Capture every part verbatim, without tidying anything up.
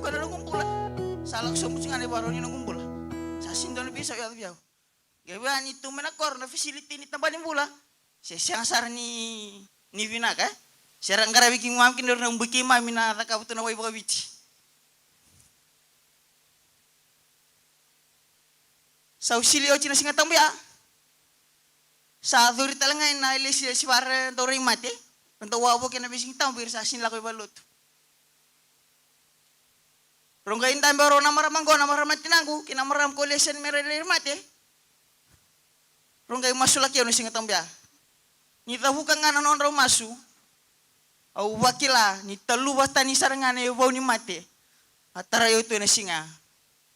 Ko na noqu bula. Sa lako sobu tiko ga na ivakarau ni noqu bula. Sa sega ni dua na veisau e yaco vei au. Qai via ni tu mai na koro na facility ni tabana ni bula. Se sega sara ni, ni vinaka, e? Se ra qaravi keimami kina, ra na bui keimami na cakava tu na wai vakaviti. Sa usili oti na Siga Tabu ya. Sa curi tale ga na ilesilesi vaka ra dau rai mate. Ra dau wavoki ena veisiga tabu, ira sa sega ni lako i valenilotu. Rau qai dabe o rau na marama qo, na marama tinaqu kei na marama ko leseni me ra rai mate. Rau qai masulaki au na Siga Tabu ya. Ni cavuka ga na nodrau masu, au vakila ni taluva tani sara ga na ivau ni mate a tarai au tu ena siga.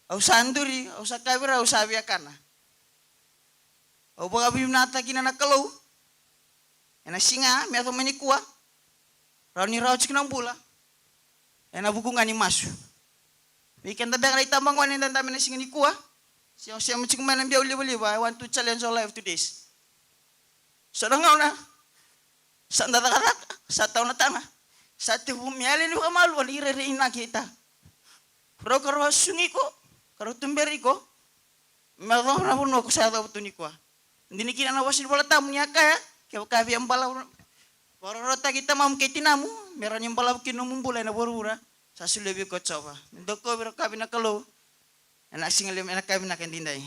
Au sa duri, au sa kaya vei rau, au sa via kana. Au vakavinavinakataka kina na Kalou ena siga me yaco mai nikua. Rawa ni rawa tiko na bula ena vuku ga ni masu. Vei keda beka na itabagone eda dabe ena siga nikua, se o sema tiko mai na biau livaliva, I want to challenge your life today. So na gauna sa da cakacaka, sa tau na taga, sa tekivu me yali ni vakamalua ni rairai inaki ita. Rau ka rau a sugi iko, ka rau tuberi iko me yacova na vanua ko sa yacova tu nikua. Dina kina na vosa ni Vola Tabu ni a kaya, kevaka via balavu, vakarautaki tamamu kei tinamu, me rawa ni balavu kina nomu bula ena vuravura sa solia vei iko o Jiova. Me dokovi, rakavi na Kalou ena siga levu, ena ka vinaka edaidai.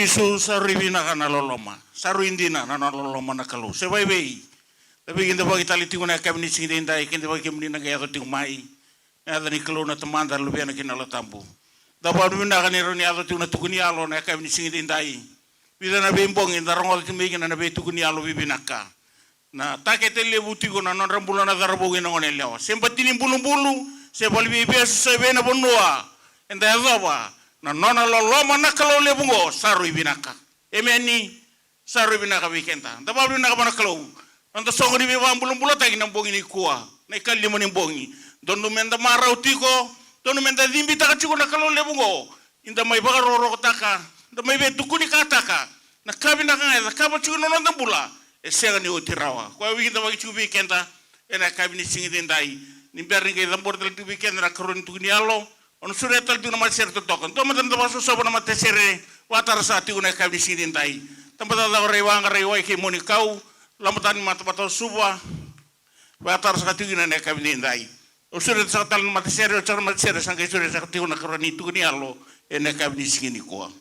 Jisu, sa rui vinaka na loloma, sa rui dina na nona loloma na Kalou. Se vaivei, da veikidavaki tale tiko na yakavi ni siga edaidai, kidavaki kemuni na qai yaco tiko mai. Na yaca ni Kalou na Tamada, Luvena kei na Yalo Tabu. Da vakavinavinaka ni rawa ni yaco tiko na tuku ni yalo na yakavi ni siga edaidai. Vica na veibogi da rogoca tiko mai kina na veituku ni yalo vivinaka. Na takete levu tiko na nodra bula na cauravou kei na goneyalewa. Se bati ni bulubulu, se valeniveivesu, se vei na vanua eda yacova, na nona loloma na Kalou levu oqo sa rui vinaka. Emeni. Sa rui vinaka vei keda. Da vakavinavinaka vua na Kalou. Noda soqo ni veivakabulabulataki na bogi nikua, na ikalima ni bogi. Dodonu meda marau tiko, dodonu meda cibitaka tiko na Kalou levu oqo. Eda mai vakarokorokotaka, da mai veitukunikataka na ka vinaka ga e cakava tiko na noda bula. E sega ni oti rawa. Koya au veikidavaki tiko vei keda ena yakavi ni siga edaidai. Ni bera ni qai cabori tale tiko vei keda na ikarua ni tuku ni yalo, au na sureta tale tiko na matasere totoka. Dua mada na vakasosova na matasere, vakatara saka tiko na yakavi ni siga edaidai. Tabacakacaka Rai Waqa, Rai Wai kei Monikau, Lamatani, matabata o Suva, vakatara saka tiko kina na yakavi edaidai. Au sureta saka tale na matasere, oti saka na matasere, sa qai sureta saka tiko na ikarua ni tuku ni yalo ena yakavi ni siga nikua.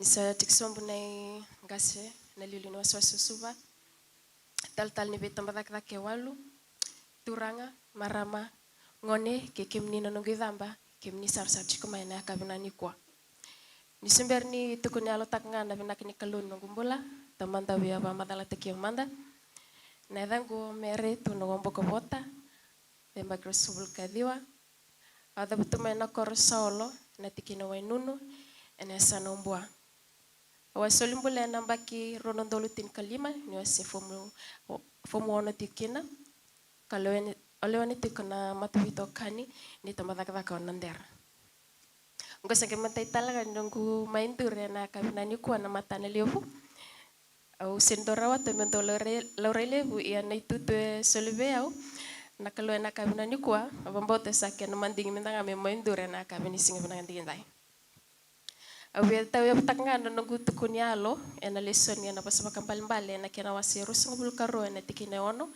Ni sa tiko sobu na iqase na iliuliu ni wasewase o Suva. Talatala ni veitabacakacaka e walu, turaga, marama, gone kei kemuni na noqu icaba, kemuni sarasara tiko mai na yakavi nikua. Ni se bera ni tukuni yalotaka ga na vinaka ni Kalou na noqu bula, Tamada, au via vakamacalataki au mada. Na yacaqu o Mere Tunuka Bokovota, me yabaki ruasagavulu ka ciwa. Au cavutu mai na koro Saolo, na tikina Wainunu, ena yasana o Bua. Au a soli bula ena yabaki rua na udolu tinikalima, niu a se fomu, fomu ono tiko kina. Ka lewena, Au lewe ni tiko na mataveitokani ni tabacakacaka o Nadera. Oqo sa qai matai tale ga ni noqu mai duri ena yakavi nikua na matana levu. Au sega ni dau rawata meu dau laurai, laurai levu, ia na itutu e soli vei au na Kalou ena yakavi nikua, au vakabauta sa kena madigi mada ga meu mai duri ena yakavi ni siga vinaka edaidai. Au via tauyavutaka ga na noqu tukuni yalo ena lesoni ena vosa vakaibalebale ena kena wase ruasagavulu ka rua ena tikina e ono.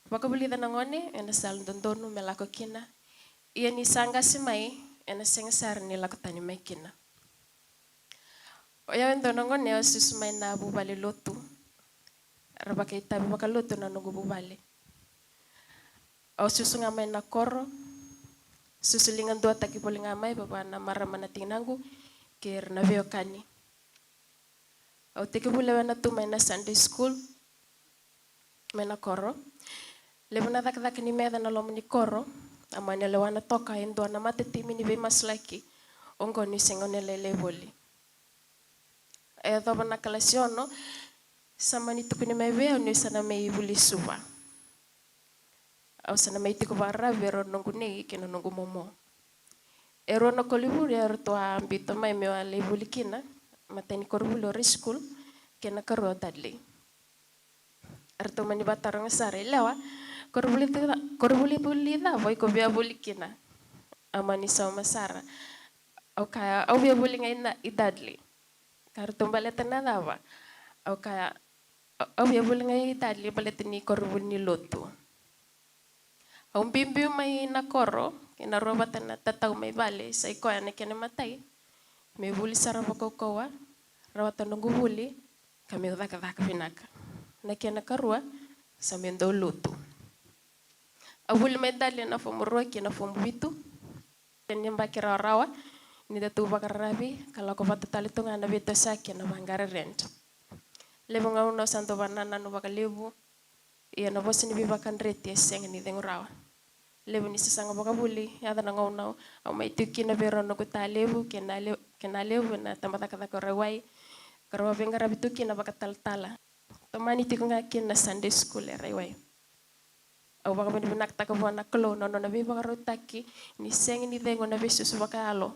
Vakavulica na gone ena sala dodonu me lako kina, ia ni sa qase mai, ena sega sara ni lako tani mai kina. O yau e dua na gone au susu mai na vuvale lotu. Era vakaitavi vakalotu na noqu vuvale. Au susu ga mai na koro, susu ligaduataki voli ga mai vava na marama na tinaqu kei ira na veiwekani. Au tekivu lewena tu mai na Sunday school mai na koro. Levu na cakacaka ni meca na loma ni koro, a mani lewana toka e dua na matatimi ni veimasulaki, oqo niu sega ni lailai voli. E yacova na kalasi ono, sa mani tukuni mai vei au niu sa na mai vuli Suva. Au sa na mai tiko vakararavi vei rau noqu nei kei na noqu momo. E rua na koronivuli eratou a biuta mai meu a lai vuli kina, matai ni koronivuli o Ray School, kei na karua o Dudley. Eratou mani vakataroga sara, e lewa, koronivuli ca-, koronivuli cava o iko via vuli kina? Au mani sauma sara. Au kaya, au via vuli ga i na, i Dudley. Ka ratou baleta na cava? Au kaya, au, au via vuli ga i Dudley baleta ni koronivuli ni lotu. Au biubiu mai na koro, kei na rua vata na tatau mai vale, sa i koya na kena imatai. Meu vuli sara vakaukauwa, rawata noqu vuli, ka meu cakacaka vinaka. Na kena ikarua, sa meu dau lotu. Au vuli mai Dudley na fomu rua kei na fomu vitu. Kena yabaki rawarawa ni da tu vakararavi, ka lako vata tale tu ga na veitosoyaki ena vaqara rent. Levu gauna au sa dau vakanananu vakalevu, ia na vosa ni veivakadreti e sega ni cegu rawa. Levu ni sasaga vakavuli, yaco na gauna au mai tu kina vei rau noqu talevu kei na le-, kei na levu ena tabacakacaka o Raiwai, ka rau a veiqaravi tu kina vakatalatala. Tomani tiko ga kina na Sunday school e Raiwai. Au vakavinavinakataka vua na Kalou na nona veivakarautaki ni sega ni cegu na veisusu vakayalo.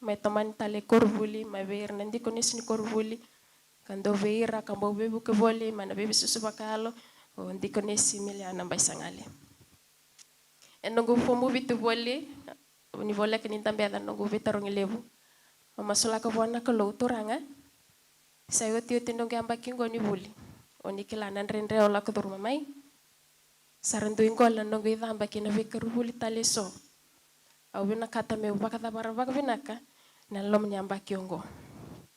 Mai tomani tale e koronivuli, mai vei ira na dikonesi ni koronivuli, ka dau vei ira ka bau veivuke voli mai na veisusu vakayalo, o dikonesi Miliana Baisagale. E noqu fomu vitu voli, ni voleka ni dabeca noqu veitarogi levu. Au masulaka vua na Kalou, Turaga, sa iotioti noqu yabaki oqo ni vuli. O ni kila na dredre au lako curuma mai. Sa ra dui gole na noqu icaba ki na veikoronivuli tale eso. Au vinakata meu vakacavara vakavinaka na loma ni yabaki oqo.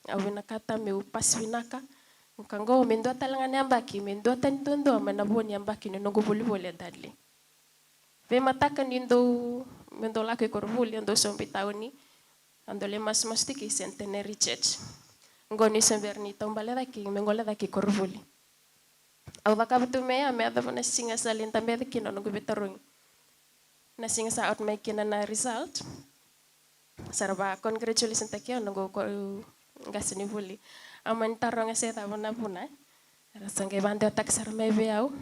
Au vinakata meu pasi vinaka. Ka oqo me dua tale ga na yabaki, me duatani duadua mai na vo ni yabaki ni noqu volivoli e Dudley. Veimataka niu dau, meu dau lako i koronivuli, au dau sobu i tauni, au dau lai masumasu tiko i Centenary Church. Oqo niu se bera ni taubale cake, meu gole cake i koronivuli. Au cakava tu mai ya me yacova na siga sa lai dabeca kina noqu veitarogi. Na siga sa out mai kina na result, sa ra va congratulation taki au noqu ko-, qasenivuli. Au mani taroga se cava na vuna. Ra sa qai vakadewataka sara mai vei au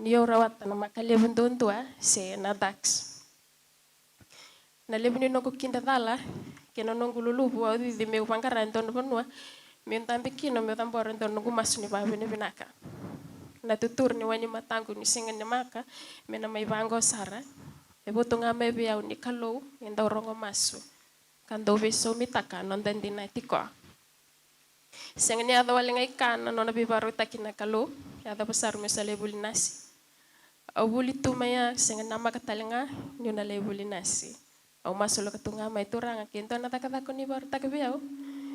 ni au rawata na maka levu duadua se na dux. Na levu ni noqu kidacala kei na noqu luluvu, au cici meu vaqara e dua na vanua meu dabe kina meu cabora e dua na noqu masu ni vakavinavinaka. Na tuturu ni wai ni mataqu ni sega ni maka me na mai vaqo sara, e votu ga mai vei au ni Kalou e dau rogo masu ka dau veisaumitaka na noda dina tiko. Sega ni yaco wale ga i ka na nona veivakarautaki na Kalou, yacova sara meu sa lai vuli nasi. Au vuli tu mai ya, sega ni namaka tale ga niu na lai vuli nasi. Au masulaka tu ga mai, Turaga, ke dua na cakacaka ni vakarautaka vei au,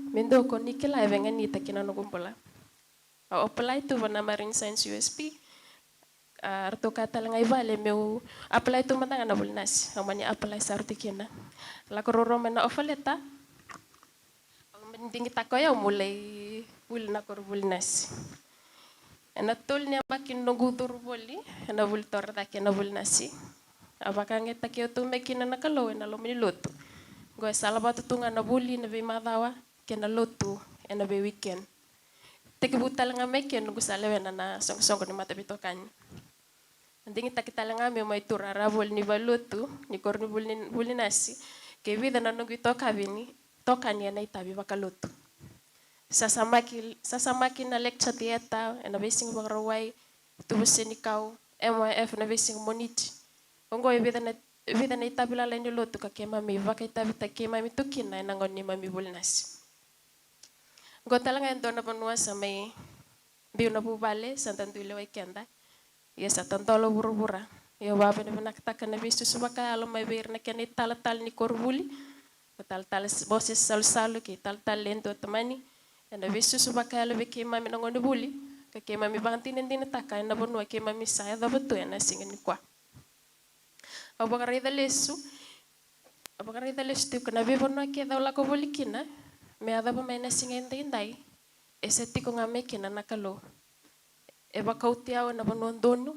me dua ko ni kila e veiganita ki na noqu bula. Au apply tu va na Marine Science U S P. A, ratou kaya tale ga i vale meu apply tu mada ga na vuli nasi. Au mani apply sara tu kina. Lako ruarua mai na offer letter. Au mani digitaka o yau meu lai vuli na koronivuli nasi. Ena tolu ni yabaki ni noqu curu voli ena vuli torocake ena vuli nasi, a vakayagataki au tu mai kina na Kalou ena loma ni lotu. Oqo e sala vata tu ga na vuli na veimacawa kei na lotu ena vei weekend. Tekivu tale ga mai kea noqu sa lewena na soqosoqo ni mataveitokani. Digitaki tale ga meu mai tu rara voli ni valelotu ni koronivuli ni, vuli nasi, kei vica na noqu itokani, tokani ena itavi vakalotu. Sasamaki, sasamaki na lecture theatre ena veisiga Vakarauwai, tubu senikau, M Y F na veisiga Moniti. Oqo e vica na, vica na itavi lalai ni lotu ka keimami vakaitavitaki keimami tu kina ena gauna ni neimami vuli nasi. Oqo tale ga e dua na vanua sa mai biu na vuvale, sa da dui lewai keda. Ia sa tadola vuravura. Ia au vakavinavinakataka na veisusu vakayalo mai vei ira na kena italatala ni koronivuli, ko talatala Moses Salusalu kei talatala Ledu Atamani, ena veisusu vakayalo vei keimami na gonevuli, ka keimami vakadinadinataka ena vanua keimami sa yacova tu ena siga nikua. Au vakaraica lesu, au vakaraica lesu tiko na veivanua kece au lako voli kina me yacova mai na siga edaidai, e sa tiko ga mai kina na Kalou. E vakauti au ena vanua donu,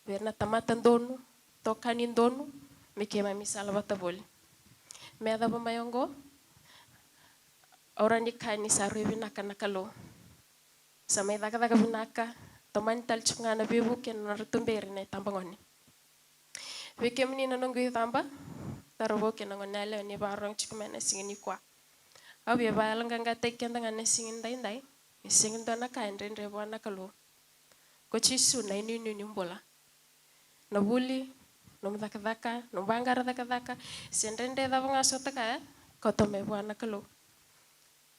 vei ira na tamata donu, tokani donu, me keimami sala vata voli. Me yacova mai oqo, au rawa ni kaya ni sa rui vinaka na Kalou. Sa mai cakacaka vinaka, tomani tale tiko ga na veivuke ena nodra tuberi na itabagone. Vei kemuni na noqu icaba, taravou kei na goneyalewa ni vakarorogo tiko mai na siga nikua. Au via vakayaloqaqataki keda ga na siga edaidai, e sega ni dua na ka e dredre vua na Kalou. Ko Jisu na inuinui ni bula. Na vuli, nomu cakacaka, nomu vaqara cakacaka, se dredre cava ga sota ka, kauta mai vua na Kalou.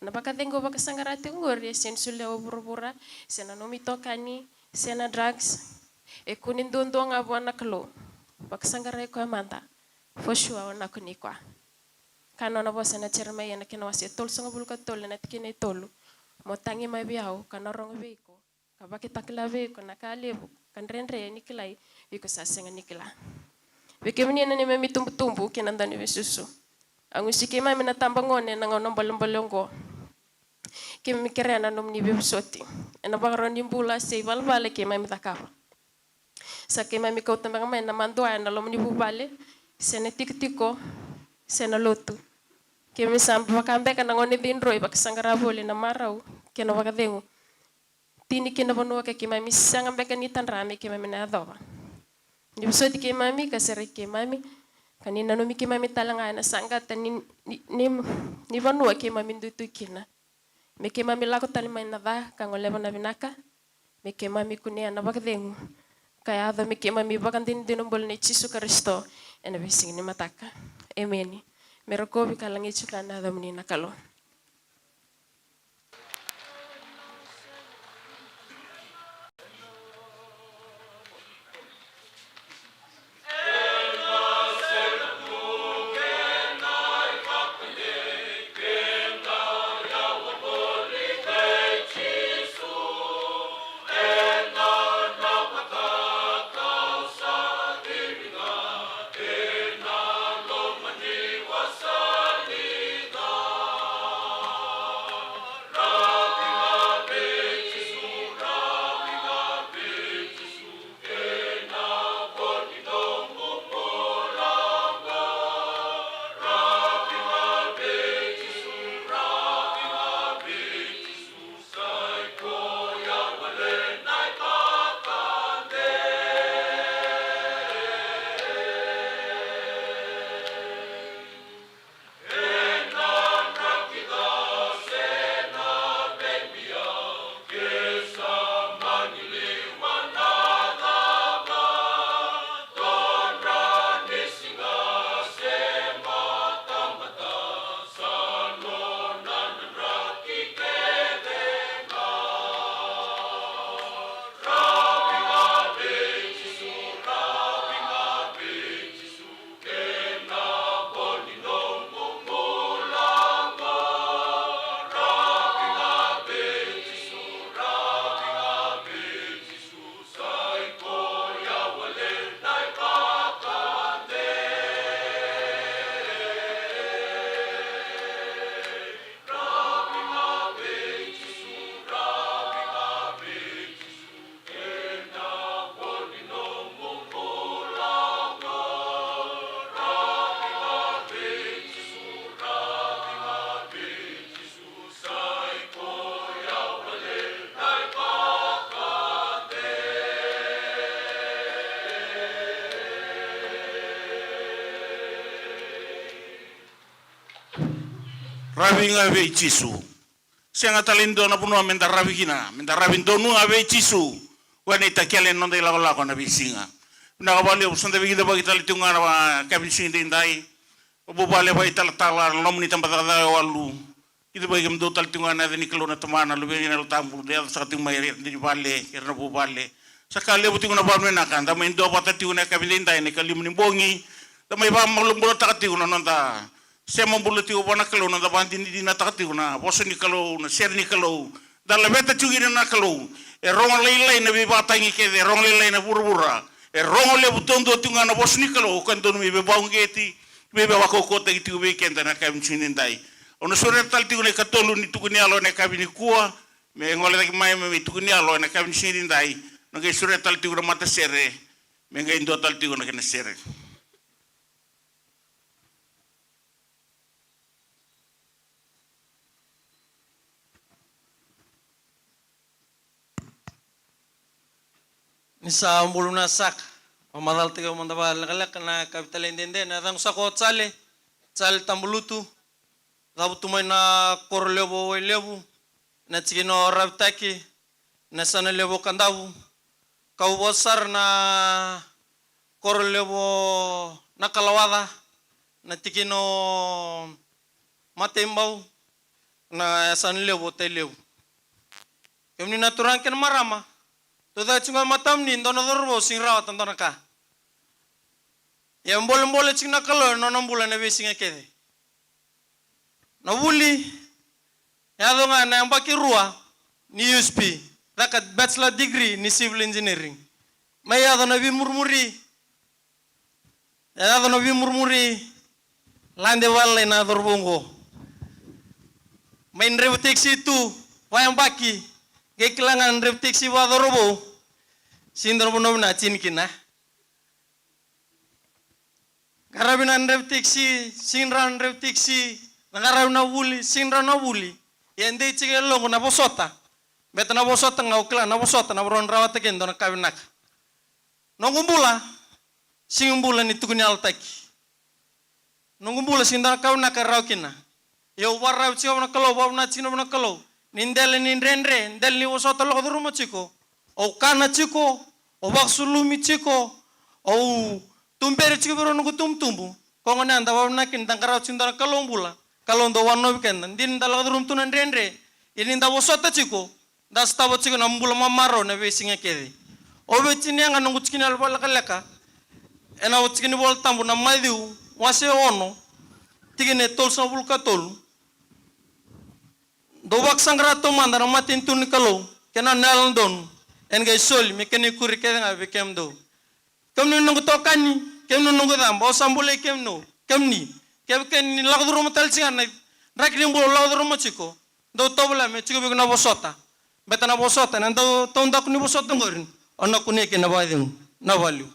Na vakacegu vakasaqara tiko qori e sega ni solia o vuravura, se na nomu itokani, se na drugs. E kune duadua ga vua na Kalou. Vakasaqarai koya mada. For sure o na kunei koya. Ka nona vosa na Jeremaia na kena wase e tolusagavulu ka tolu na tikina e tolu. Mo tagi mai vei au, ka na rogo vei iko. Ka vakatakila vei iko na ka levu ka dredre ni kilai, iko sa sega ni kila. Vei kemuni na neimami tubutubu kei na dauniveisusu, a gusi keimami na tabagone ena gauna bolebole oqo. Keimami kerea na nomuni veivosoti ena vakarau ni bula se ivalavala keimami cakava. Sa keimami kauta beka mai na madua ena loma ni vuvale, se na tikotiko, se na lotu. Keimami sa vaka beka na gone cidroi vakasaqara voli na marau kei na vakacegu. Tini ki na vanua ka keimami sega beka ni tadra me keimami na yacova. Ni vosoti keimami ka sereki keimami, ka ni nanumi keimami tale ga ena saqata ni, ni, ni, ni vanua keimami dui tu kina. Me keimami lako tale mai na ca ka goleva na vinaka. Me keimami kunea na vakacegu ka yaco me keimami vakadinadina bula nei Jisu Karisito ena veisiga ni mataka. Emeni. Me rokovi ka lagiti ka na yacamuni na Kalou. Ravi ga vei Jisu. Sega tale ni dua na vanua meda ravi kina, meda ravi donu ga vei Jisu. Koya na itakele ni noda ilakolako na veisiga. Vinaka vakalevu, sa da veikidavaki tale tiko ga na yakavi ni siga edaidai. Vuvale, vakaitalatala, na loma ni tabacakacaka e walu. Kidavaki kemudou tale tiko ga ena yaca ni Kalou na Tamana, Luvena, na Yalo Tabu, da yaco saka tiko mai ira na vale, ira na vuvale. Sa ka levu tiko na vakavinavinaka, da mai duavata tiko ena yakavi edaidai, na ikalima ni bogi. Da mai vakamalumalumataka tiko na noda sema bula tiko vua na Kalou, na noda vakadinadinataka tiko na vosa ni Kalou, na sere ni Kalou. Da laveta tiko kina na Kalou. E rogo lailai na veivakatagi kece, e rogo lailai na vuravura. E rogo levu taudua tiko ga na vosa ni Kalou, ka dodonu me veivakauqeti, me veivakaukauwataki tiko vei keda ena yakavi ni siga edaidai. Au na sureta tale tiko na ikatolu ni tuku ni yalo ena yakavi nikua, me gole cake mai, me, me tuku ni yalo ena yakavi ni siga edaidai. Na qai sureta tale tiko na matasere, me qai dua tale tiko na kena sere. Ni sa bula vinaka saka, vakamacalataki au mada vakalekaleka na yakavi tale edaidai. Na yacaqu saka o Jale, Jale Tabulutu, cavutu mai na koro levu o Wailevu, na tikina o Ravitaki, na yasana levu o Kadavu, kau vosa sara na koro levu o Nakalawaca, na tikina o Mataibau, na yasana levu o Tailevu. Kemuni na turaga kei na marama, tou caka tiko ga e matamuni, dua na cauravou sega ni rawata dua na ka. Ia e bolebole tiko na Kalou ena nona bula ena veisiga kece. Na vuli, e yaco ga ena yabaki rua ni U S P, caka bachelor degree ni civil engineering. Mai yaco na veimurimuri, e yaco na veimurimuri, lade vakalailai na cauravou oqo. Mai draiva taxi tu, vakayabaki, qai kila ga na draiva taxi vakacauravou. Sega ni dua na vanua vinaka tini kina. Qaravi na draiva taxi, sega ni rawa na draiva taxi, na qaravi na vuli, sega ni rawa na vuli. Ia e dei tiko e yaloqu na vosota. Baleta na vosota ga au kila na vosota, na vanua ni rawata kina dua na ka vinaka. Noqu bula, sega ni bula ni tukuni yalotaki. Noqu bula sega ni dua na ka vinaka e rawa kina. Ia au vakararavi tiko vua na Kalou, vakavinavinaka tiko vua na Kalou. Ni dela ni dredre, dela ni vosota lako curuma tiko. Au kana tiko, au vakasulumi tiko, au tuberi tiko vei rau noqu tubutubu. Koya gona da vakavinavinaka kina da qarava tiko dua na Kalou bula. Kalou dau wanovi keda. Dina da lako curuma tu na dredre. Ia ni da vosota tiko, da sotava tiko na bula mamarau na veisiga kece. Au via tinia ga noqu tikina yalo vakalekaleka. Ena tikina ni Vola Tabu na Maciu, wase ono, tikina e tolusagavulu ka tolu. Dou vakasaqara taumada na matanitu ni Kalou, kei na nona yalododonu, ena qai soli me kena ikuri kece ga vei kemudou. Kemuni noqu itokani, kemuni noqu icaba, au sa bolei kemuni, kemuni. Kevaka ni lako curuma tale tiko ga na draki ni bula au lako curuma tiko, dou tovolea me tiko vei iko na vosota. Baleta na vosota ena dau taudaku ni vosota oqori, o na kunea kina vakacegu. Na valiu.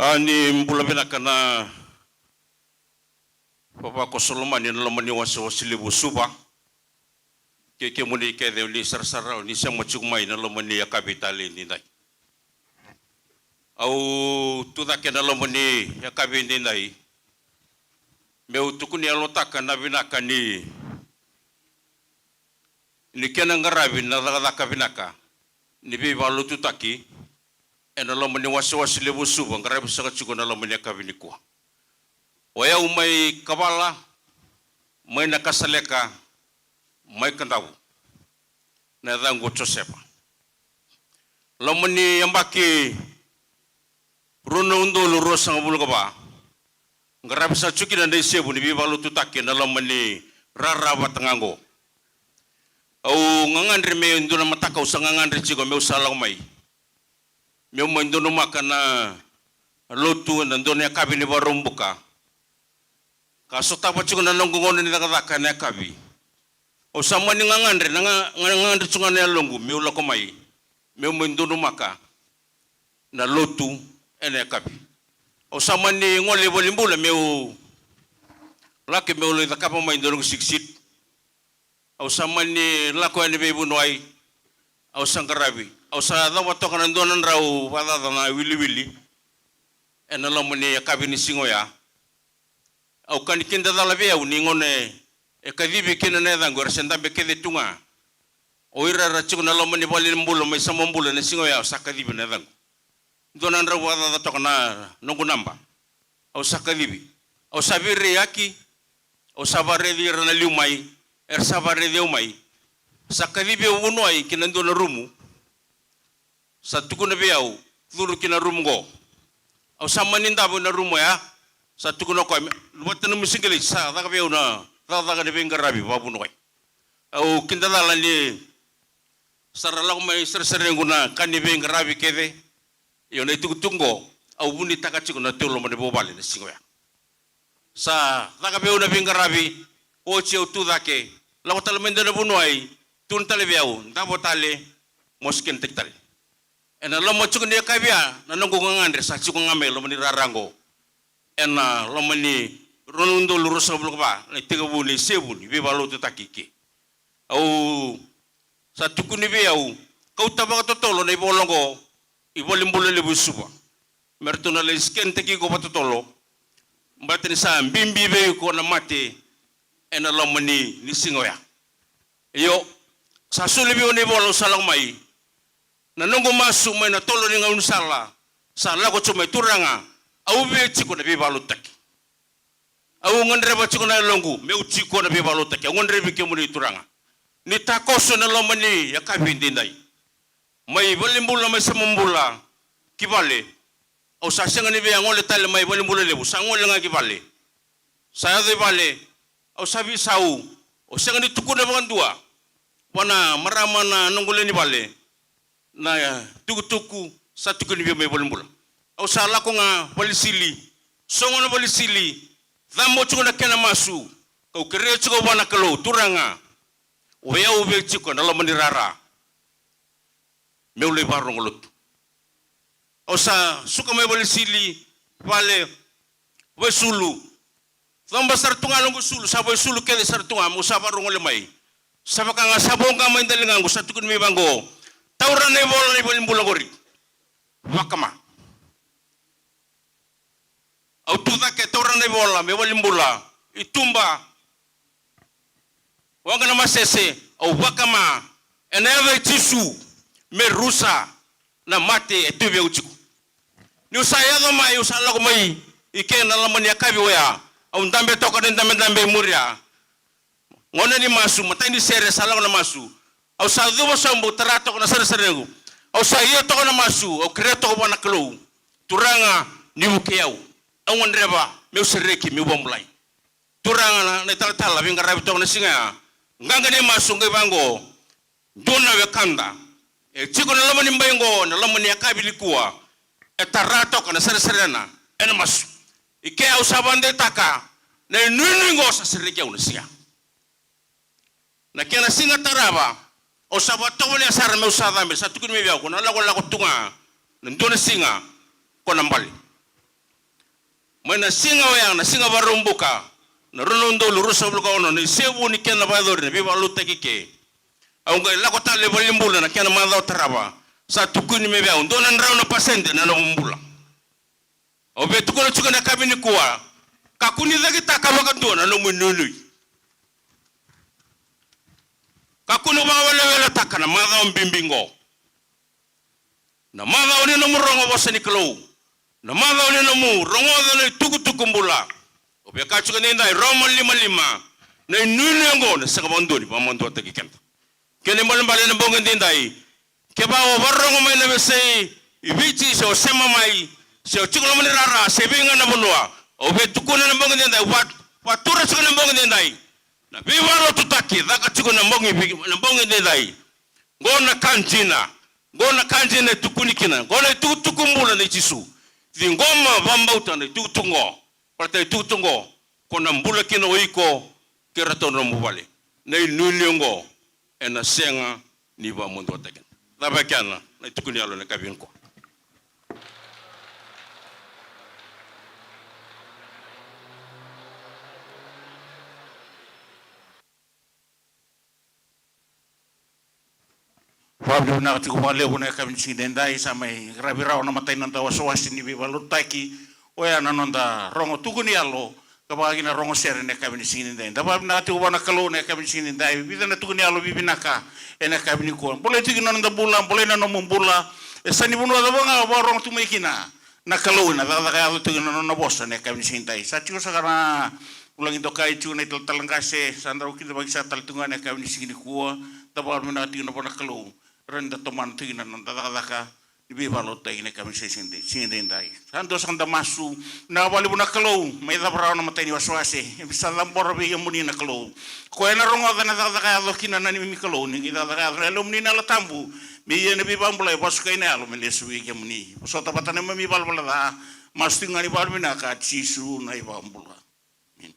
A, ni bula vinaka na vavakoso lomani na loma ni wasewase levu Suva. Kei kemuni kece ni sarasara ni sema tiko mai na loma ni yakavi talei nidai. Au tu cake na loma ni yakavi nidai meu tukuni yalotaka na vinaka ni ni kena qaravi na cakacaka vinaka ni veivakalotutaki ena loma ni wasewase levu Suva, qaravi saka tiko na loma ni yakavi nikua. O yau mai Kavala, mai Nakasaleka, mai Kadavu. Na yacaqu o Josefa. Loma ni yabaki rua na udolu ruasagavulu ka va, qaravi sa tiko kina na isevu ni veivakalotutaki ena loma ni rara vata ga oqo. Au gagadre me dua na mataka au sa gagadre tiko meu sa lako mai, meu mai donumaka na lotu ena dua na yakavi ni Vakaraubuka. Ka sotava tiko na noqu gauna ni cakacaka ena yakavi. Au sa mani gagadre, na ga-, ga-, gagadre tiko ga na yaloqu meu lako mai, meu mai donumaka na lotu ena yakavi. Au sa mani gole i valenibula meu laki meu lai cakava mai dua noqu sikisiki. Au sa mani lako yani veivuniwai. Au sa qaravi. Au sa yacova toka na dua na drau vakacaca na wiliwili ena loma ni yakavi ni siga oya. Au kani kidacala vei au ni gauna e kacivi kina na yacaqu era se dabe kece tu ga o ira era tiko na loma ni valenibula mai Samabula ena siga oya, au sa kacivi na yacaqu. Dua na drau vakacaca toka na noqu naba. Au sa kacivi. Au sa veireaki. Au sa vakaraici ira na liu mai. Era sa vakaraici au mai. Sa kacivi au vuniwai ki na dua na rumu. Sa tukuna vei au, curu ki na rumu qo. Au sa mani davo ina rumu oya. Sa tukuna o koya, me luvata na musigileti, sa caka vei au na cakacaka ni veiqaravi vakavuniwai. Au kidacala ni sa ra lako mai sereserequ na ka ni veiqaravi kece. Io, na itukutuku qo au vunitaka tiko na tolu loma ni vuvale na siga oya. Sa caka vei au na veiqaravi, oti au tu cake, lako tale mai dua na vuniwai, tukuna tale vei au, davo tale, mo sikentaki tale. Ena loma tiko ni yakavi ya, na noqu gagadre sa tiko ga mai loma ni rara qo. Ena loma ni rua na udolu ruasagavulu ka va, na itekivu ni sevu ni veivakalotutaki ke. Au sa tukuni vei au, kauta vakatotolo na ivola oqo i valenibula levu i Suva. Me ratou na lai sikentaki iko vakatotolo. Baleta ni sa bibi vei iko na mate ena loma ni, ni siga oya. Io, sa soli vei au na ivola au sa lako mai. Na noqu masu mai na tolo ni gaunisala, sa lako tu mai, Turaga, au via tiko na veivakalotutaki. Au gadreva tiko na yaloqu meu tiko na veivakalotutaki. Au gadrevi kemuni Turaga. Ni takoso ena loma ni yakavi edaidai. Mai valenibula, mai Samabula ki vale. Au sa sega ni via gole tale mai valenibula levu, sa gole ga ki vale. Sa yaco i vale, au sa veisau. Au sega ni tukuna vakadua vua na marama na noqu lewe ni vale na tukutuku sa tukuni vei au mai valenibula. Au sa lako ga valesili, sogo na valesili, cabo tiko na kena masu, kau kerea tiko vua na Kalou, Turaga, o yau via tiko na loma ni rara meu lai vakarorogo lotu. Au sa suka mai valesili, vale, vaisulu. Coba sara tu ga noqu sulu, sa vaisulu kece sara tu ga, meu sa vakarorogo mai. Sa vaka ga sa voqa mai daligaqu, sa tukuni mai vaqo, taura na ivola ni valenibula qori. Vakama. Au tu cake, taura na ivola me valenibula, i tuba. Waqa na masese, au vakama, ena yaca i Jisu, me rusa na mate e tu vei au tiko. Niu sa yaco mai, au sa lako mai i ke na loma ni yakavi oya. Au dabe toka na idabedabe i muria. Gauna ni masu, matai ni sere sa lako na masu. Au sa cuva sobu, tara toka na saresarequ. Au sa ia toka na masu, au kerea toka vua na Kalou. Turaga, ni vukei au. Au gadreva meu sereki, meu vakabulai. Turaga na, na italatala veiqaravi toka na siga ya. Qaqa ni masu qai vaqo. Dua na wekada e tiko na loma ni bai qo, na loma ni yakavi nikua, e tara toka na saresarena ena masu. I ke au sa vakadeitaka na inuinui qo sa sereki au na siga. Na kena siga tarava, au sa vakatovolea sara meu sa cabe, sa tukuni mai vei au, ko na lakolako tu ga na dua na siga ko na bale. Mai na siga oya, na siga Vakaraubuka, na rua na udolu ruasagavulu ka ono, na isevu ni kena vakayacori na veivakalotutaki ke. Au qai lako tale i valenibula na kena macawa tarava. Sa tukuni mai vei au, dua na drau na pasede na nomu bula. Au via tukuna tiko na yakavi nikua, kakua ni cakitaka vakadua na nomu inuinui. Kakua ni vakaweleweletaka na macawa bibi qo. Na macawa ni nomu rogo vosa ni Kalou. Na macawa ni nomu rogoca na itukutuku bula. Au via kaya tiko edaidai, Roma lima lima. Na inuinui oqo na sega vakadua ni vakamaduataki keda. Kena ibalebale ena bogi edaidai, kevaka o vakarorogo mai na veiyasai i Viti, se o sema mai, se o tiko loma ni rara, se vei ga na vanua, au via tukuna ena bogi edaidai, au via, vakatura tiko ena bogi edaidai. Na veivakalotutaki e caka tiko ena bogi, na bogi edaidai. Qo na ka dina. Qo na ka dina e tukuni kina. Qo na itukutuku bula nei Jisu. Ciqoma, vakabauta na itukutuku qo. Baleta na itukutuku qo, ko na bula kina o iko kei iratou na nomu vale. Na inuinui oqo ena sega ni vakamaduataki keda. Cava e kena na itukuni yalo ena yakavi nikua? Vakavinavinaka tiko vakalevu na yakavi ni siga edaidai, sa mai qaravi rawa na imatai ni noda wasewase ni veivakalotutaki. Oya na noda rogo tuku ni yalo, ka vaka kina rogo sere ena yakavi ni siga edaidai. Da vakavinavinaka tiko vua na Kalou ena yakavi ni siga edaidai. Vica na tuku ni yalo vivinaka ena yakavi nikua. Bolei tiko na noda bula, bolei na nomu bula. E yasa ni vanua cava ga o vakarorogo tu mai kina, na Kalou ena cakacaka yaco tiko ena nona vosa ena yakavi ni siga edaidai. Sa tiko saka na vulagi dokai tiko na italatala qase, sa drau kidavaki saka tale tu ga ena yakavi ni siga nikua. Da vakavinavinaka tiko vua na Kalou, rawa ni da tomana tiko na noda cakacaka ni veivakalotutaki ena yakavi ni siga edaidai. Sa dua saka da masu. Vinaka vakalevu na Kalou, mai cava rawa na imatai ni wasewase. Keimami sa cabora vei kemuni na Kalou. Koya ena rogoca na cakacaka yaco kina na neimami Kalou, ni qai cakacaka yaco na Yalomuni na Yalo Tabu. Me ia na veivakabulai, vakasukai na yalo me lesu vei kemuni. Vosota vata na neimami ivalavala ca. Masu tiko ga ni vakavinavinaka, Jisu na iVakabula. Emeni.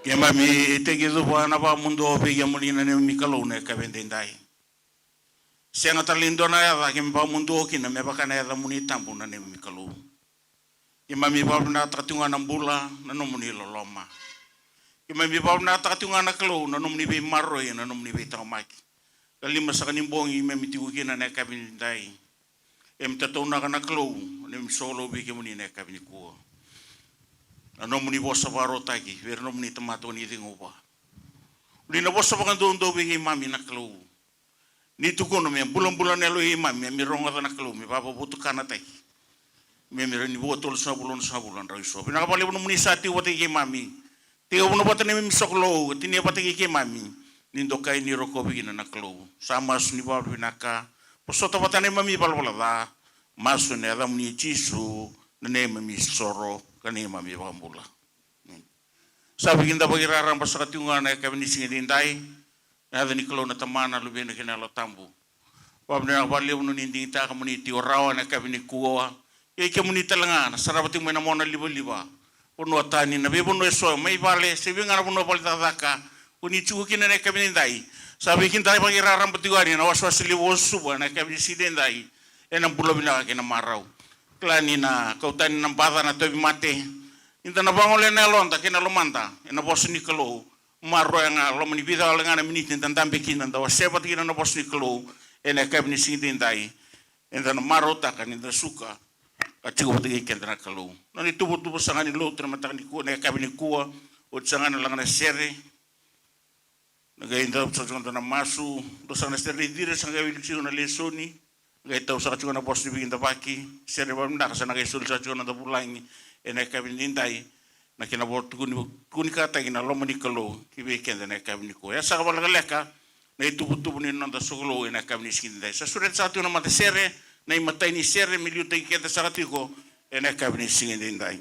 Keimami tekivu vua na vakamuduo vei kemuni na neimami Kalou na yakavi edaidai. Sega tale ni dua na yaca keimami vakamuduo kina me vaka na yacamuni tabu na neimami Kalou. Keimami vakavinavinakataka tiko ga na bula, na nomuni loloma. Keimami vakavinavinakataka tiko ga na Kalou, na nomuni veimaroroi, na nomuni veitaqomaki. Ka lima saka ni bogi keimami tiko kina na yakavi nidai. Keimami tataunaka na Kalou, na neimami sokalou vei kemuni na yakavi nikua. na nomuni vosa vakarautaki vei ira na nomuni tamata o ni ciqoma. Ni na vosa vakadoudou vei keimami na Kalou. Ni tukuna me bulabula na yalo i keimami, me rogoca na Kalou, me vakavotukanataki. Me me rawa ni vo tolusagavulu, onosagavulu na drau i so. Vinaka vakalevu nomuni sa tiko vata kei keimami. Tiko vuna vata neimami sokalou, tinia vata kei keimami. Ni dokai ni rokovi kina na Kalou. Sa masu ni vavinavinaka. Vosota vata neimami valavala ca. Masu ena yacamuni Jisu, na neimami soro, ka neimami vakabula. Sa veikidavaki raraba saka tiko ga na yakavi ni siga edaidai. Na yaca ni Kalou na Tamana, Luvena kei na Yalo Tabu. Vakavinavinaka vakalevu ni digitaka mo ni tiko rawa ena yakavi nikua. Kei kemuni tale ga na sarava tiko mai na mona livaliva, vanua tani, na veivanua eso, mai vale se vei ga na vanua vale cakacaka ko ni tiko kina ena yakavi edaidai. Sa veikidavaki raraba tiko yani na wasewase levu o Suva ena yakavi ni siga edaidai. Ena bula vinaka kei na marau. Kila ni na kau tani na baca, na tauvimate. Ni da na vagolea na yaloda kei na lomada ena vosa ni Kalou. Maroroya ga, loma ni vica wale ga na miniti eda dabe kina, da wasea vata kina na vosa ni Kalou ena yakavi ni siga edaidai. Eda na marautaka ni da suka ka tiko vata kei keda na Kalou. Na nona ituvatuva saka ni lotu ena mataka nikua, na yakavi nikua, oti saka ga na laga na sere. Na qai dau saka tiko na masu, dua saka na sere i Cira, sa qai wili tiko na lesoni. Qai tau saka tiko na vosa ni veikidavaki, sere vakavinaka sa na qai soli saka tiko na noda vulagi ena yakavi edaidai. Na kena vo tukuni, tukuni kataki na loma ni Kalou ki vei keda ena yakavi nikua. Ia saka vakalekaleka na ituvatuva ni noda sokalou ena yakavi ni siga edaidai. Sa sureta saka tiko na matasere, na imatai ni sere me liutaki keda saka tiko ena yakavi ni siga edaidai.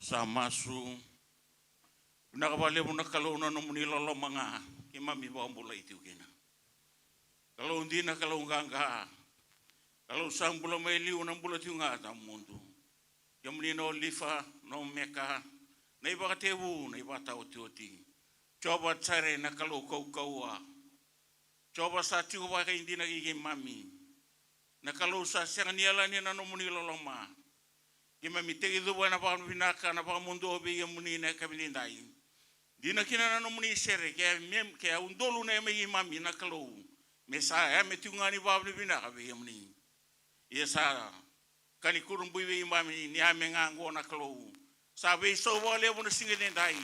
Sa masu. Vinaka vakalevu na Kalou na nomuni loloma ga keimami vakabulai tiko kina. Kalou dina, Kalou qaqa. Kalou sa bula mai liu, na bula tiko ga tawamudu. Kemuni na Olifa, na Omeka, na ivakatekivu, na ivakataotioti. Jiova Jaire, na Kalou kaukauwa. Jiova sa tiko vakaidina kei keimami. Na Kalou sa sega ni yalani na nomuni loloma. Keimami tekicuva ena vakavinavinaka, na vakamuduo vei kemuni na yakavi nidai. Dina kina na nomuni sere, ke a mem-, ke a udolu na yame keimami na Kalou. Me sa yame tiko ga ni vakavinavinaka vei kemuni. Ia sa ka ni kurabui vei keimami ni yame ga oqo na Kalou. Sa veisau vakalevu na siga nidai.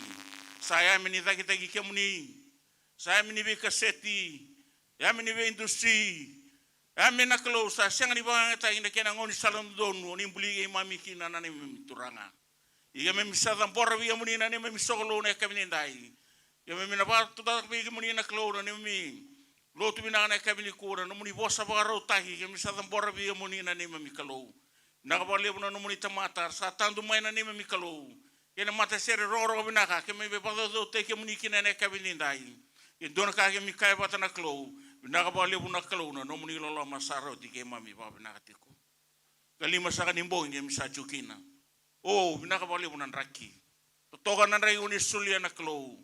Sa yame ni cakitaki kemuni. Sa yame ni veikaseti. Yame ni veidusi. Yame na Kalou sa sega ni vakayagataki na kena gaunisala dodonu o ni buli keimami kina na neimami Turaga. Ia keimami sa cabora vei kemuni na neimami sokalou na yakavi nidai. Keimami na vakatautaka vei kemuni na Kalou na neimami lotu vinaka na yakavi nikua, na nomuni vosa vakarautaki, keimami sa cabora vei kemuni na neimami Kalou. Vinaka vakalevu na nomuni tamata sa tadu mai na neimami Kalou. Kei na matasere rogorogo vinaka keimami veivakacaucautaki kemuni kina ena yakavi nidai. E dua na ka keimami kaya vata na Kalou, vinaka vakalevu na Kalou na nomuni loloma sa rauti keimami vakavinaka tiko. Kalima saka ni bogi keimami sa tiko kina. O, vinaka vakalevu na draki. Totoka na draki ko ni solia na Kalou.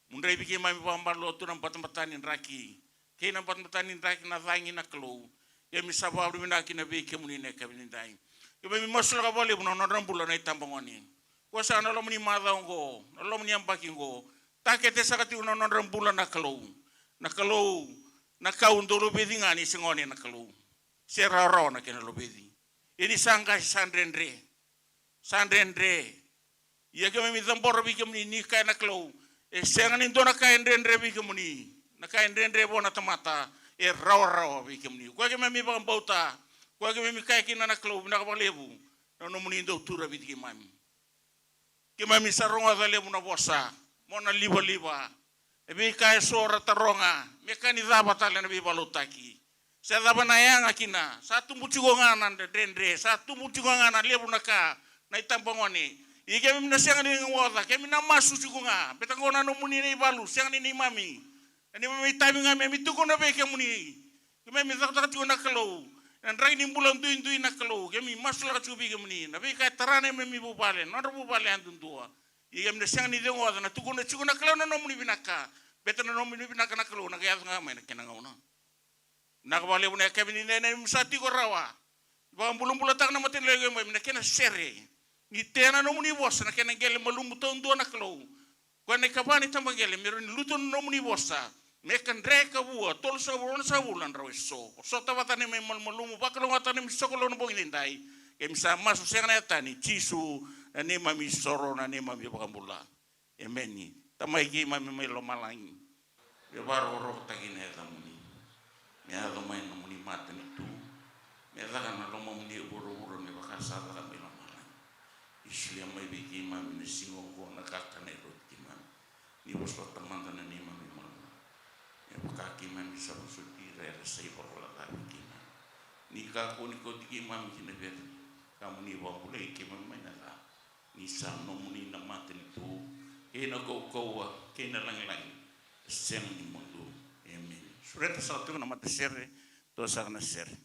Mo draivi keimami vakabalotu na batabata ni draki. Kei na batabata ni draki na cagi na Kalou. Keimami sa vakavinavinaka kina vei kemuni na yakavi nidai. Keimami masulaka vakalevu na nodra bula na itabagone. Ko sa na loma ni macawa oqo, na loma ni yabaki oqo. Takete saka tiko na nodra bula na Kalou. Na Kalou, na kau dau loveci ga ni se gone na Kalou. Se rawarawa na kena loveci. Ia ni sa qasi sa dredre. Sa dredre. Ia keimami cabora vei kemuni ni kaya na Kalou. E sega ni dua na ka e dredre vei kemuni. Na ka e dredre vua na tamata e rawarawa vei kemuni. Koya keimami vakabauta. Koya keimami kaya kina na Kalou vinaka vakalevu. Na nomuni dau tu raviti keimami. Keimami sa rogoca levu na vosa, mo na livaliva. E veika eso ra taroga, me ka ni cava tale na veivakalotutaki. Sa cava na yaga kina, sa tubu tiko ga na dredre, sa tubu tiko ga na levu na ka, na itabagone. Ia keimami na sega ni rogoca, keimami na masu tiko ga, beta qo na nomuni na ivalu, sega ni neimami. Na neimami itavi ga me mi tukuna vei kemuni. Keimami cakacaka tiko na Kalou. Na draki ni bula duidui na Kalou. Keimami masulaka tiko vei kemuni. Na veika e tara na neimami vuvale. Na nodra vuvale yadudua. Ia keimami na sega ni cegoca na tukuna tiko na Kalou na nomuni vinaka. Beta na nomuni vinaka na Kalou na qai yaco ga mai na kena gauna. Vinaka vakalevu na yakavi ni neimami sa tiko rawa. Vakabulabulataka na matanilotu keimami na kena sere. Ni tea na nomuni vosa na kena qele malumu taudua na Kalou. Koya na ikava ni tabaqele me rawa ni lutu na nomuni vosa. Me ka dre ka vua, tolusagavulu, onosagavulu na drau eso. Ko sota vata na neimami malumalumu, vakalougatataka na neimami sokalou na bogi nidai. Keimami sa masu sega na yatani, Jisu, na neimami soro, na neimami vakabula. Emeni. Tamai keimami mai lomalagi. Me vakarokorokotaki na yacamuni. Me yaco mai na nomuni matanitu. Me caka na lomamuni e vuravura me vaka sa caka mai lomalagi. Ni solia mai vei keimami na siga oqo na kakana e rauti keimami. Ni vosota mada na neimami malumalumu. Me vaka keimami sa vosoti ira era sa ivalavala ca vei keimami. Ni kakua ni kauti keimami ki na vere. Ka mo ni vakabulai keimami mai na ca. Ni sa nomuni na matanitu, kei na kaukauwa, kei na lagilagi, e sega ni mudu. Emeni. Sureta saka tiko na matasere, toso saka na sere.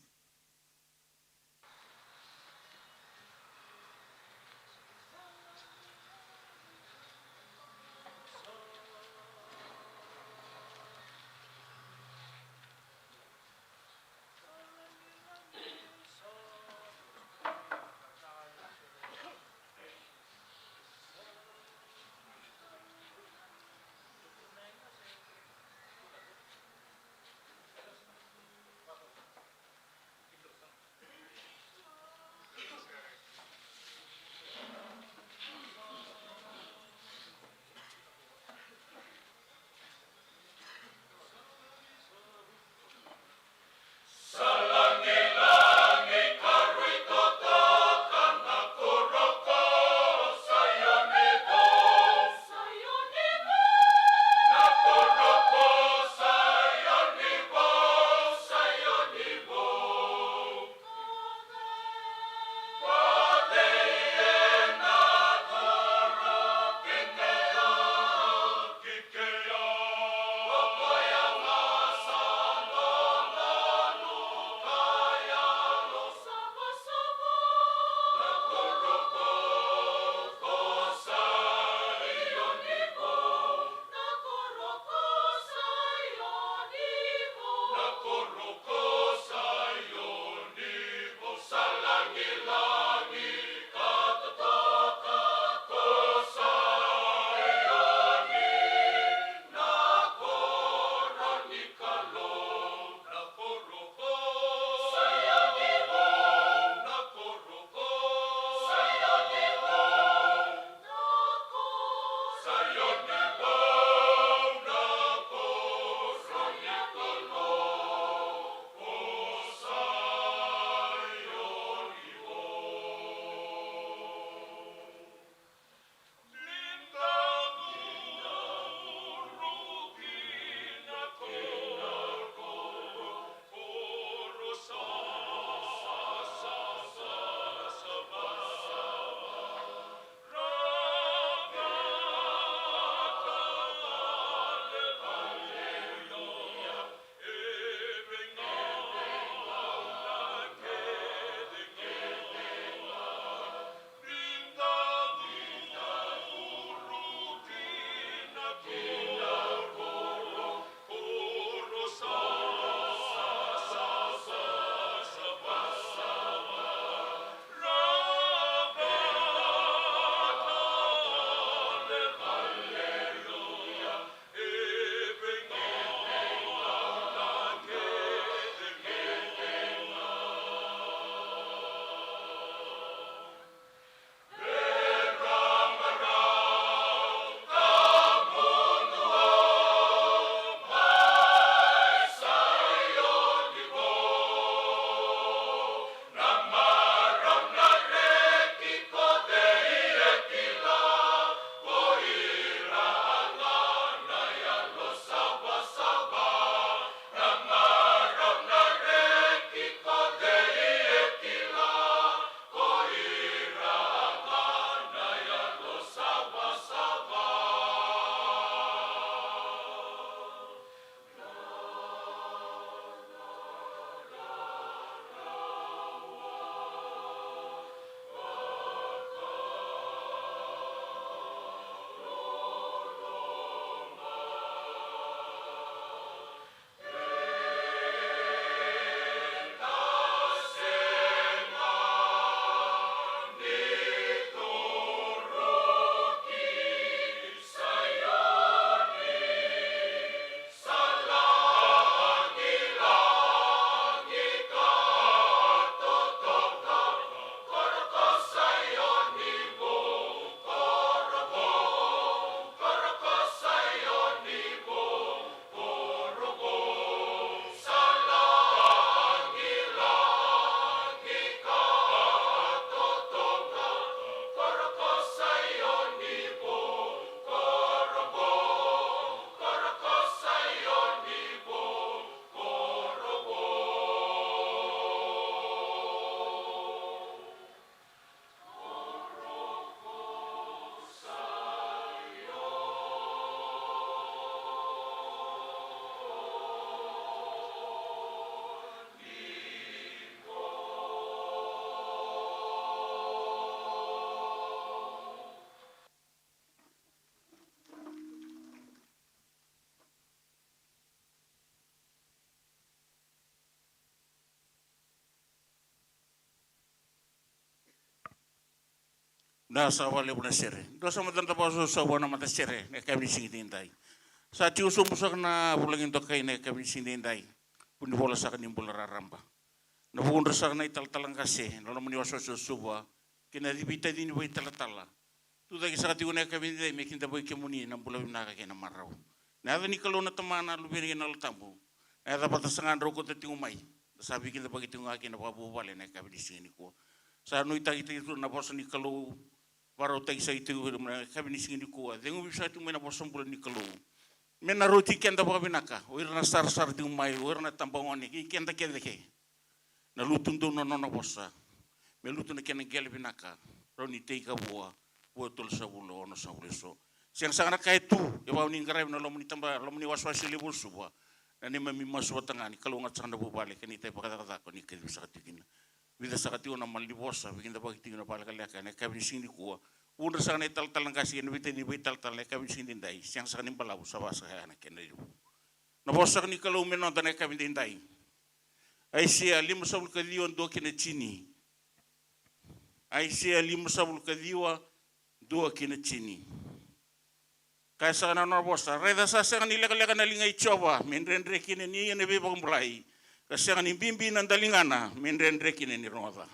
Na sa vakalevu na sere. Dua sa mada na vakasosova na matasere na yakavi ni siga edaidai. Sa tiko sobu saka na vulagi dokai na yakavi ni siga edaidai. Vunivola saka ni bula raraba. Na vudra saka na italatala qase na loma ni wasewase o Suva kei na veitacini vakaitalatala. Tucake saka tiko na yakavi edaidai me kidavaki kemuni na bula vinaka kei na marau. Na yaca ni Kalou na Tamana, Luvena kei na Yalo Tabu. Na yaca vata saka drau kauta tiko mai. Da sa veikidavaki tiko ga kei na vakavuvale na yakavi ni siga nikua. Sa nuitaki tiko tu na vosa ni Kalou. Vakarautaki saka tiko na yakavi ni siga nikua. Cegu vei saka tiko mai na vosa bula ni Kalou. Me na rauti keda vakavinaka. O ira na sarasara tiko mai, o ira na tabagone, kei keda kece ke. Na lutu donu na nona vosa. Me lutu na kena qele vinaka. Rau ni teika vua. Vua tolusagavulu, onosagavulu eso. Sega saka na ka e tu. E vau ni qaravi na loma ni taba, loma ni wasewase levu o Suva. Na neimami masu vata ga ni kalougata saka na vuvale, kei na itavi vakacakacaka ni kacivi saka tiko kina. Vica saka tiko na malanivosa, veikidavaki tiko na vakalekaleka, ena yakavi ni siga nikua. Vudra saka na italatala qase, kei na veitacini vakaitalatala, na yakavi ni siga edaidai. Sega saka ni balavu, sa va saka ya na kena levu. Na vosa saka ni Kalou me noda na yakavi edaidai. Aisea limasagavulu ka ciwa, dua ki na tini. Aisea limasagavulu ka ciwa, dua ki na tini. Kaya saka na nona vosa, raica sa sega ni lekaleka na liga i Jiova, me dredre kina ni ia na veivakabulai. Ka sega ni bibi na daligana, me dredre kina ni rogoca.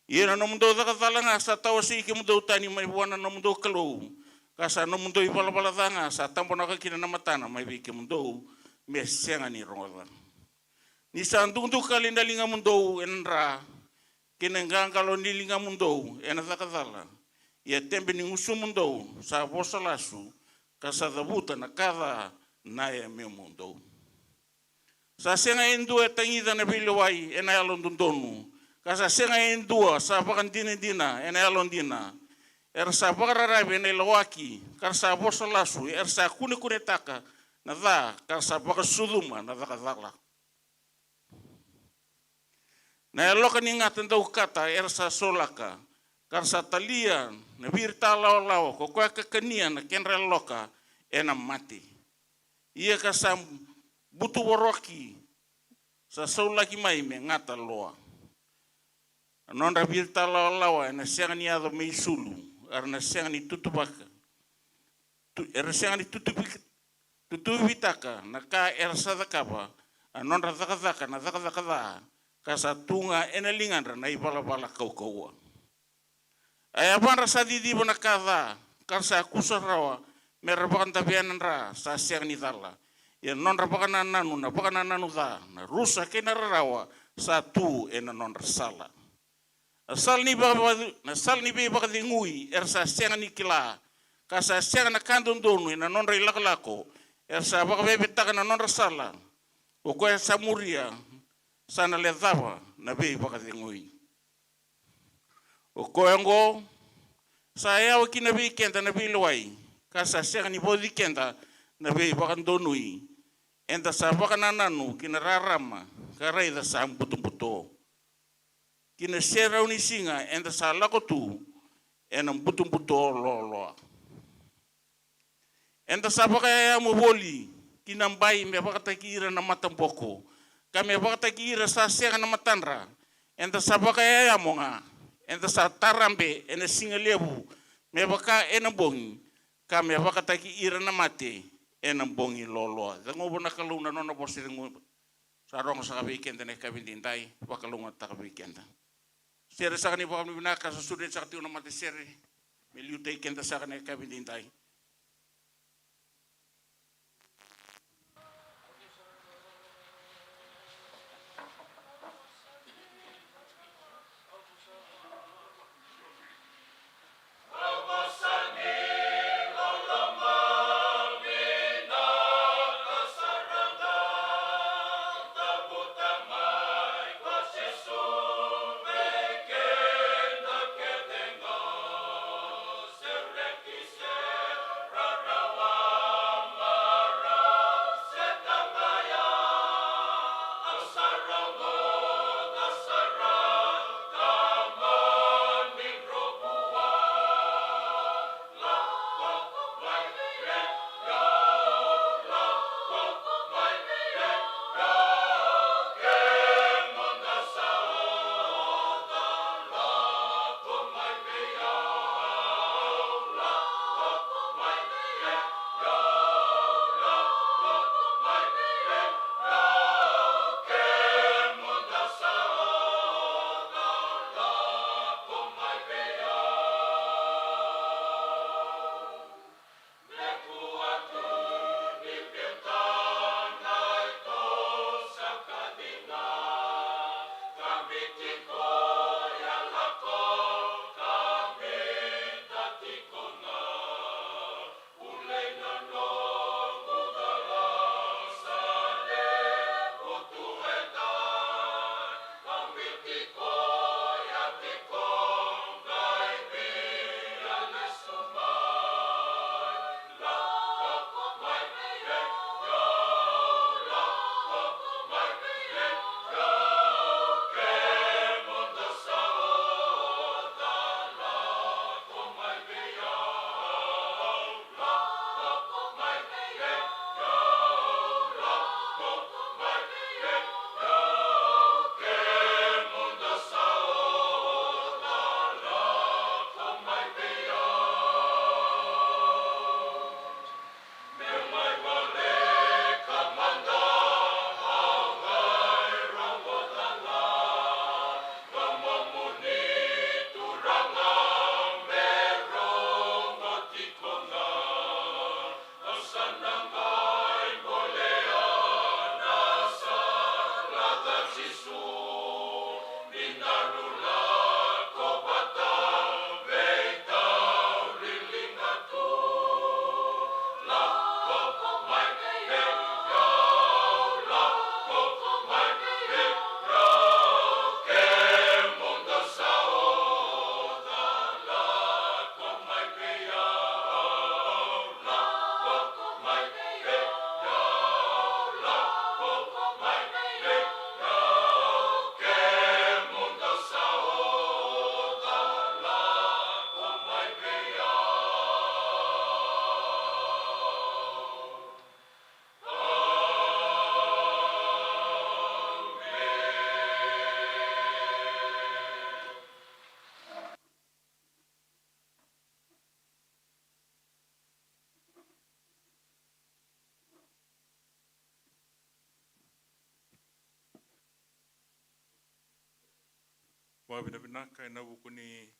Ia na nomudou cakacala ga sa tawasei kemudou tani mai vua na nomudou Kalou, ka sa nomudou ivalavala ca ga sa tabonaka kina na matana mai vei kemudou, me sega ni rogoca. Ni sa dukadukali na ligamudou ena dra, kei na qaqalo ni ligamudou ena cakacala, ia tebe ni gusumudou sa vosa lasu, ka sa cavuta na ka ca na yamemudou. Sa sega e dua e tagica na veilewai ena yalododonu, ka sa sega e dua sa vakadinadina ena yalodina. Era sa vakararavi ena ilawaki, ka ra sa vosa lasu, era sa kunekunetaka na ca, ka ra sa vakasucuma na cakacala. Na yaloka ni gata daukata era sa solaka, ka ra sa talia na viritalawalawa, ko koya ka kania na kedra yaloka ena mate. Ia ka sa butuvoroki, sa saulaki mai me gata loa. Na nodra viritalawalawa ena sega ni yaco me isulu, era na sega ni tutuvaka. Tu, era sega ni tutuvi, tutuvitaka na ka era sa cakava, a nodra cakacaka na cakacaka ca, ka sa tu ga ena ligadra na ivalavala kaukauwa. A yavadra sa ciciva na ka ca, ka ra sa kusarawa me ra vakadavea na dra sa sega ni cala. Ia na nodra vakanananu na vakanananu ca, na rusa kei na rarawa sa tu ena nodra sala. Na sala ni vaka-, na sala ni veivakacegui era sa sega ni kila, ka sa sega na ka dodonu ena nodra ilakolako, era sa vakavevetaka na nodra sala. O koya sa muria sa na lecava na veivakacegui. O koya oqo sa yawa kina vei keda na veilewai, ka sa sega ni vauci keda na veivakadonui. Eda sa vakanananu ki na rarama, ka raica sa butobuto. Ki na serau ni siga eda sa lako tu ena butobuto loaloa. Eda sa vakayayamu voli ki na bai me vakataki ira na mataboko, ka me vakataki ira sa sega na matadra. Eda sa vakayayamu ga, eda sa tarabe ena siga levu me vaka ena bogi, ka me vakataki ira na mate ena bogi loaloa. Ceguva na Kalou na nona vosa, ceguva. Sa rogo saka vei keda na yakavi edaidai, vakalougatataka vei keda. Sere saka ni vakavinavinaka, sa sureti saka tiko na matasere me liutaki keda saka na yakavi edaidai. Vakavinavinaka ena vuku ni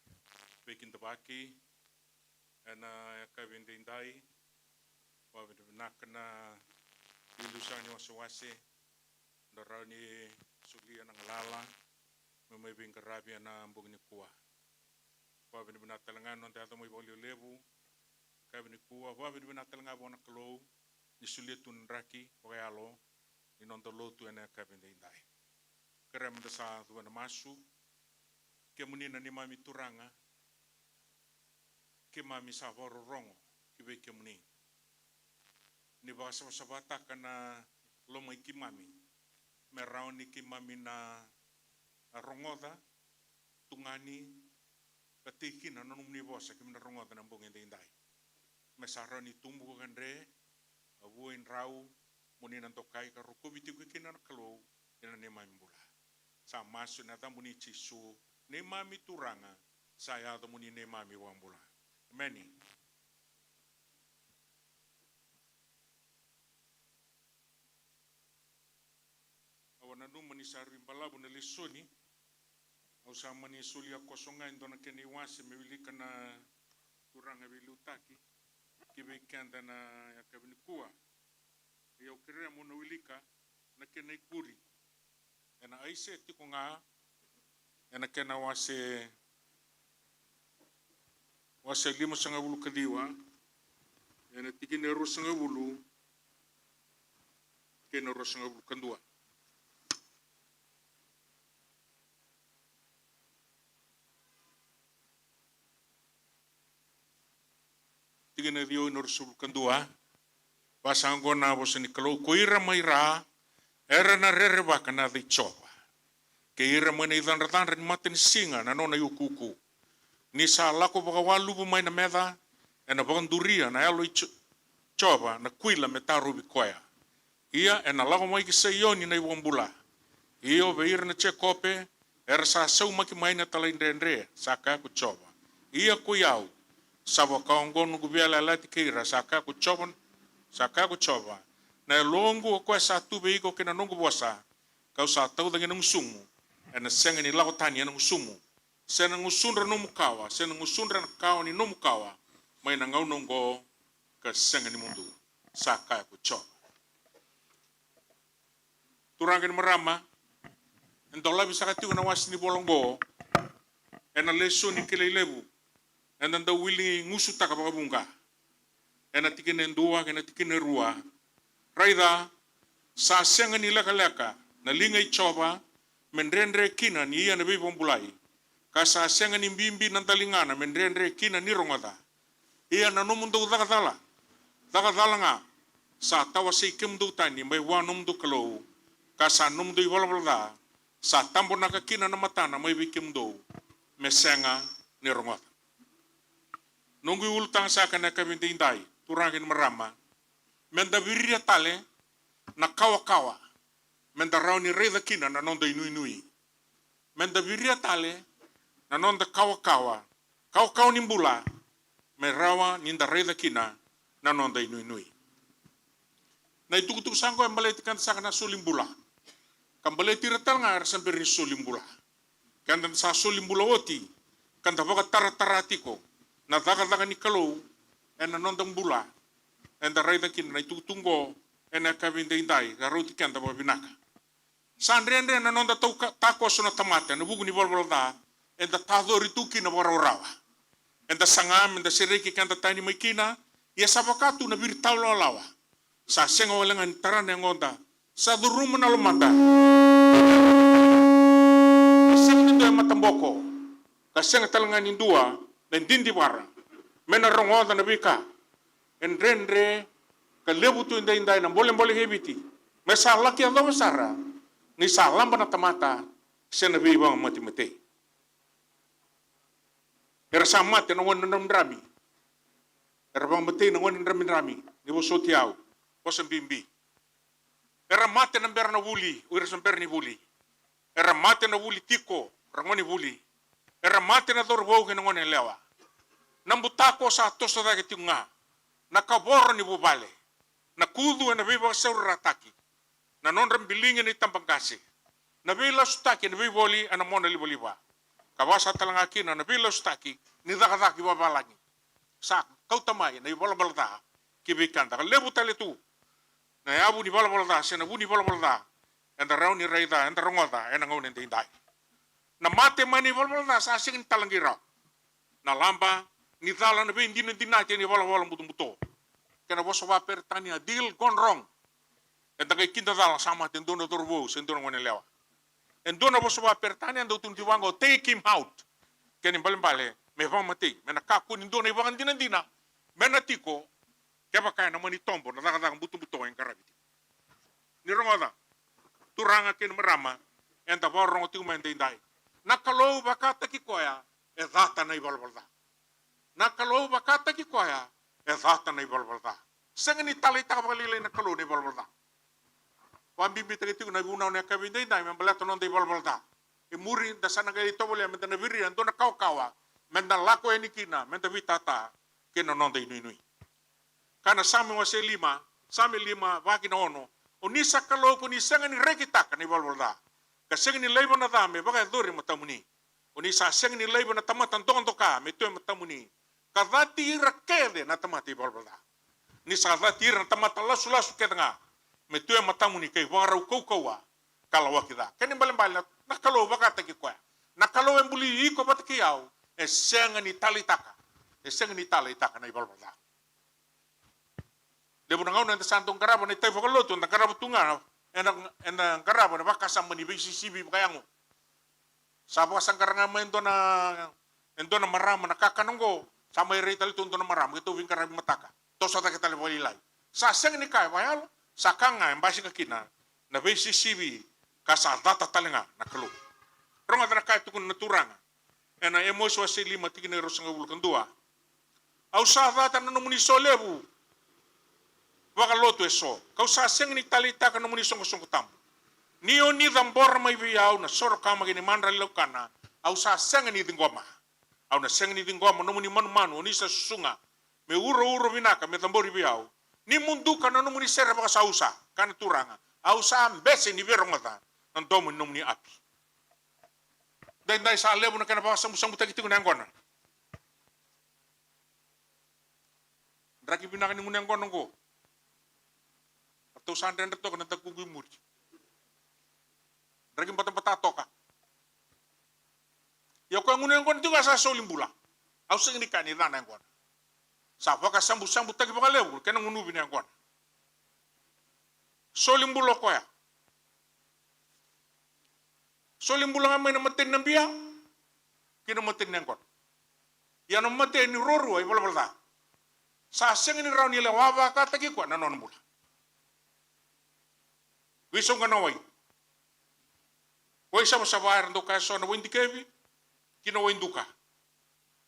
veikidavaki ena yakavi edaidai. Vakavinavinaka na veiliutaki ni wasewase, da rawa ni solia na galala me mai veiqaravi ena bogi nikua. Vakavinavinaka tale ga na noda yaco mai vakalevulevu yakavi nikua. Vakavinavinaka tale ga vua na Kalou ni solia tu na draki vakayalo ni noda lotu ena yakavi edaidai. Kerea meda sa cuva ena masu. Kemuni na neimami Turaga, keimami sa vakarorogo ki vei kemuni. Ni vakasavasavataka na loma i keimami me rawa ni keimami na rogoca, tugani, ka tei kina na nomuni vosa keimami na rogoca ena bogi edaidai. Me sa rawa ni tubu vakadre, a vua i drau, mo ni na dokai ka rokovi tiko kina na Kalou ena neimami bula. Sa masu ena yacamuni Jisu, neimami Turaga, sa yacamuni neimami iVakabula. Emeni. Au a nanuma ni sa rui balavu na lesoni. Au sa mani solia koso ga e dua na kena iwase me wilika na turaga veiliutaki ki vei keda na yakavi nikua. Ia au kerea mo na wilika na kena ikuri. Ena Aisea tiko ga, ena kena wase, wase limasagavulu ka ciwa, ena tikina e ruasagavulu kei na ruasagavulu ka dua. Tikina e ciwa ina ruasagavulu ka dua. Vaka sa oqo na vosa ni Kalou: Ko ira mai ra era na rerevaka na yaca i Jiova, kei ira mai na icadracadra ni matanisiga na nona iukuuku. Ni sa lako vakawaluvu mai na meca, ena vakaduria na yalo i Jo-, Jiova na kuila me tarovi koya. Ia ena lako mai ki Saioni na iVakabula. Io, vei ira na Jekope, era sa saumaki mai na talaidredre, sa kaya ko Jiova. Ia koi au, sa vakaoqo noqu veiyalayalati kei ira, sa kaya ko Jiova, sa kaya ko Jiova. Na yaloqu o koya sa tu vei iko kei na noqu vosa, kau sa taucake na gusumu, ena sega ni lako tani ena gusumu, se na gusudra nomu kawa, se na gusudra na kawa ni nomu kawa, mai na gauna oqo ka sega ni mudu, sa kaya ko Jiova. Turaga ni marama, E dolavi saka tiko na wase ni vola oqo ena lesoni kilai levu eda dau wili gusutaka vakavuqa. Ena tikina e dua kei na tikina e rua. Raica, sa sega ni lekaleka na liga i Jiova me dredre kina ni ia na veivakabulai, ka sa sega ni bibi na daligana me dredre kina ni rogoca. Ia na nomudou cakacala, cakacala ga, sa tawasei kemudou tani mai vua nomudou Kalou, ka sa nomudou ivalavala ca sa tabonaka kina na matana mai vei kemudou me sega ni rogoca. Noqu iulutaga saka ena yakavi edaidai, turaga kei na marama, meda viria tale na kawakawa meda rawa ni raica kina na noda inuinui. Meda viria tale na noda kawakawa, kawakawa ni bula, me rawa nida raica kina na noda inuinui. Na itukutuku sa oqo e baleti keda saka na soli bula, ka baleti ira tale ga era se bera ni soli bula. Keda sa soli bula oti, ka da vakataratara tiko na cakacaka ni Kalou ena noda bula. Eda raica kina na itukutuku oqo ena yakavi edaidai, ka rauti keda vakavinaka. Sa dredre na noda tauka-, takoso na tamata ena vuku ni valavala ca eda tacori tu kina vakarawarawa. Eda saga meda sereki keda tani mai kina, ia sa vaka tu na viri tawa lawalawa. Sa sega wale ga ni tara na yagoda, sa curuma na lomada. Sa sega ni dua e mataboko, ka sega tale ga ni dua me didivara me na rogoca na veika e dredre ka levu tu edaidai na bolebole kei Viti, me sa laki yacova sara ni sa laba na tamata se na veivakamatematei. Era sa mate na gone dramidrami. Era vakamatei na gone dramidrami, ni vosoti au, vosa bibi. Era mate na bera na vuli, o ira sa bera ni vuli. Era mate na vuli tiko, ra gone vuli. Era mate na cauravou kei na gone yalewa. Na butako sa toso cake tiko ga. Na kavoro ni vuvale. Na kucu ena veivakasaurarataki. Na nodra biligi ena itabaqase. Na veilasutaki ena veivoli ena mona livaliva. Ka vaka sa tale ga kina na veilasutaki ni cakacaka i vavalagi. Sa kauta mai na ivalavala ca ki vei keda. Ka levu tale tu na yavu ni valavala ca, se na vu ni valavala ca eda rawa ni raica, eda rogoca ena gauna edaidai. Na mate mai na ivalavala ca sa sega ni talaqi rawa. Na laba ni cala, na veidinadinati ena ivalavala butobuto. Kena vosa vakaperitania, deal gone wrong. Eda qai kidacala, sa mate e dua na cauravou se dua na gone yalewa. E dua na vosa vakaperitania e dau tukuni vaqo, take him out. Kena ibalebale me vakamatei, me na kakua ni dua na ivakadinadina me na tiko, kevaka ena mani tobo na cakacaka butobuto e qaravi tiko. Ni rogoca, turaga kei na marama, eda vakarorogo tiko mai edaidai. Na Kalou vakataki koya e cata na ivalavala ca. Na Kalou vakataki koya e cata na ivalavala ca. Sega ni taleitaka vakalailai na Kalou na ivalavala ca. Vakabibitaki tiko na ivunau ena yakavi edaidai me baleta na noda ivalavala ca. E muri da sa na qai tovolea meda na viria e dua na kawakawa meda lako yani kina, meda veitata kei na noda inuinui. Ka na Same wase lima, Same lima, va ki na ono. O ni sa Kalou, ko ni sega ni rekitaka na ivalavala ca, ka sega ni laiva na ca me vakayacori e matamuni. O ni sa sega ni laiva na tamata dokadoka me tu e matamuni, ka cati ira kece na tamata ivalavala ca. Ni sa cati ira na tamata lasulasu kece ga me tu e matamuni, ka ivakarau kaukauwa ka lawaki ca. Kena ibalebale na, na Kalou vakataki koya. Na Kalou e buli iko vata kei au e sega ni taleitaka, e sega ni taleitaka na ivalavala ca. Levu na gauna eda sa dau qarava na itavi vakalotu, eda qarava tu ga, eda, eda qarava na vakasama ni veisisivi vakayago. Sa vakasaqara ga mai e dua na, e dua na marama na kakana oqo, sa mai rai tale tu e dua na marama, keitou veiqaravi mataka. Toso cake tale vakalailai. Sa sega ni ka e vakayalo, sa ka ga e basika kina na veisisivi, ka sa cata tale ga na Kalou. Rogoca na ka e tukuna na Turaga ena Emosi wase lima, tikina e ruasagavulu ka dua. Au sa cata na nomuni solevu vakalotu eso, kau sa sega ni taleitaka na nomuni soqosoqo tabu. Ni o ni cabora mai vei au na soro kama kei na imadrali laukana, au sa sega ni ciqoma. Au na sega ni ciqoma na nomuni manumanu o ni sa susuga me urouro vinaka me cabori vei au. Ni muduka na nomuni sere vakasausa, ka na Turaga, au sa bese ni veirogoca na domo ni nomuni api. Daidai sa levu na kena vakasabusabutaki tiko na yaqona. Draki vinaka ni gunu yaqona oqo. Ratou sa dredre toka na dakuqu i muri. Draki batabata toka. Ia o koya gunu yaqona tiko ga sa soli bula. Au sega ni kaya ni ca na yaqona. Sa vakasabusabutaki vakalevu kena gunuvi na yaqona. Soli bula o koya. Soli bula ga mai na mateni na bia ki na mateni na yaqona. Ia na mateni ruarua ivalavala ca. Sa sega ni rawa ni lewa vakataki koya na nona bula. Veisoqo na wai. Wai savasava era dau kaya so na wai dikevi ki na wai duka.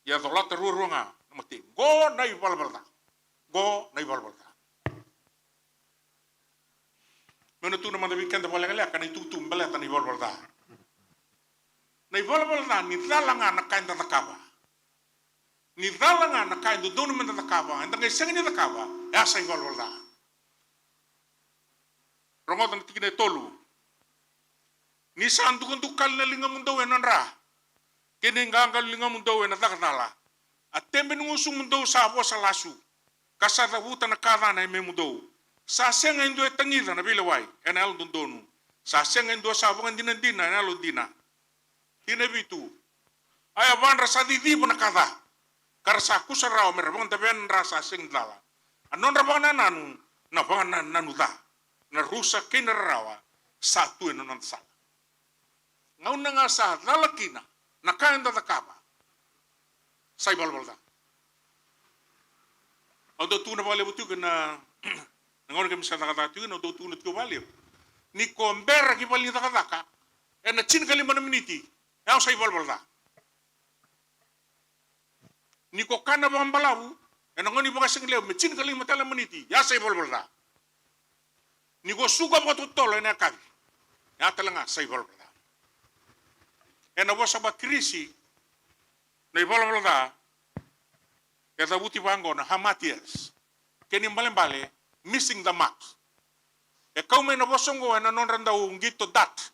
Ia colata ruarua ga na mateni. Qo na ivalavala ca. Qo na ivalavala ca. Meu na tukuna mada vei keda vakalekaleka na itukutuku baleta na ivalavala ca. Na ivalavala ca ni cala ga na ka eda cakava. Ni cala ga na ka e dodonu meda cakava, eda qai sega ni cakava, e a sa ivalavala ca. Rogoca na tikina e tolu. Ni sa dukadukali na ligamudou ena dra, kei na iqaqalo ni ligamudou ena caka cala. A tebe ni gusumudou sa vosa lasu, ka sa cavuta na ka ca na yamemudou. Sa sega e dua e tagica na veilewai ena yalododonu. Sa sega e dua sa vakadinadina ena yalodina. Tikina e vitu. A yavadra sa ciciva na ka ca, ka ra sa kusarawa me ra vakadavea na dra sa sega ni cala. A nodra vakanananu na vakanananu ca. Na rusa kei na rarawa sa tu ena noda sala. Gauna ga sa cala kina na ka eda cakava, sa ivalavala ca. Au dau tukuna vakalevu tiko na, na gauna keimami sa cakacaka tiko kina, au dau tukuna tiko vakalevu. Ni ko bera ki vale ni cakacaka ena tinikalima na miniti, e a sa ivalavala ca. Ni ko kana vakabalavu ena gauna ni vakasigalevu me tinikalima tale na miniti, e a sa ivalavala ca. Ni ko suka vakatotolo ena yakavi, e a tale ga sa ivalavala ca. Ena vosa vaKirisi, na ivalavala ca e cavuti vaqo na hamartias. Kena ibalebale, missing the mark. E kau mai na vosa oqo ena nodra dau qito dart.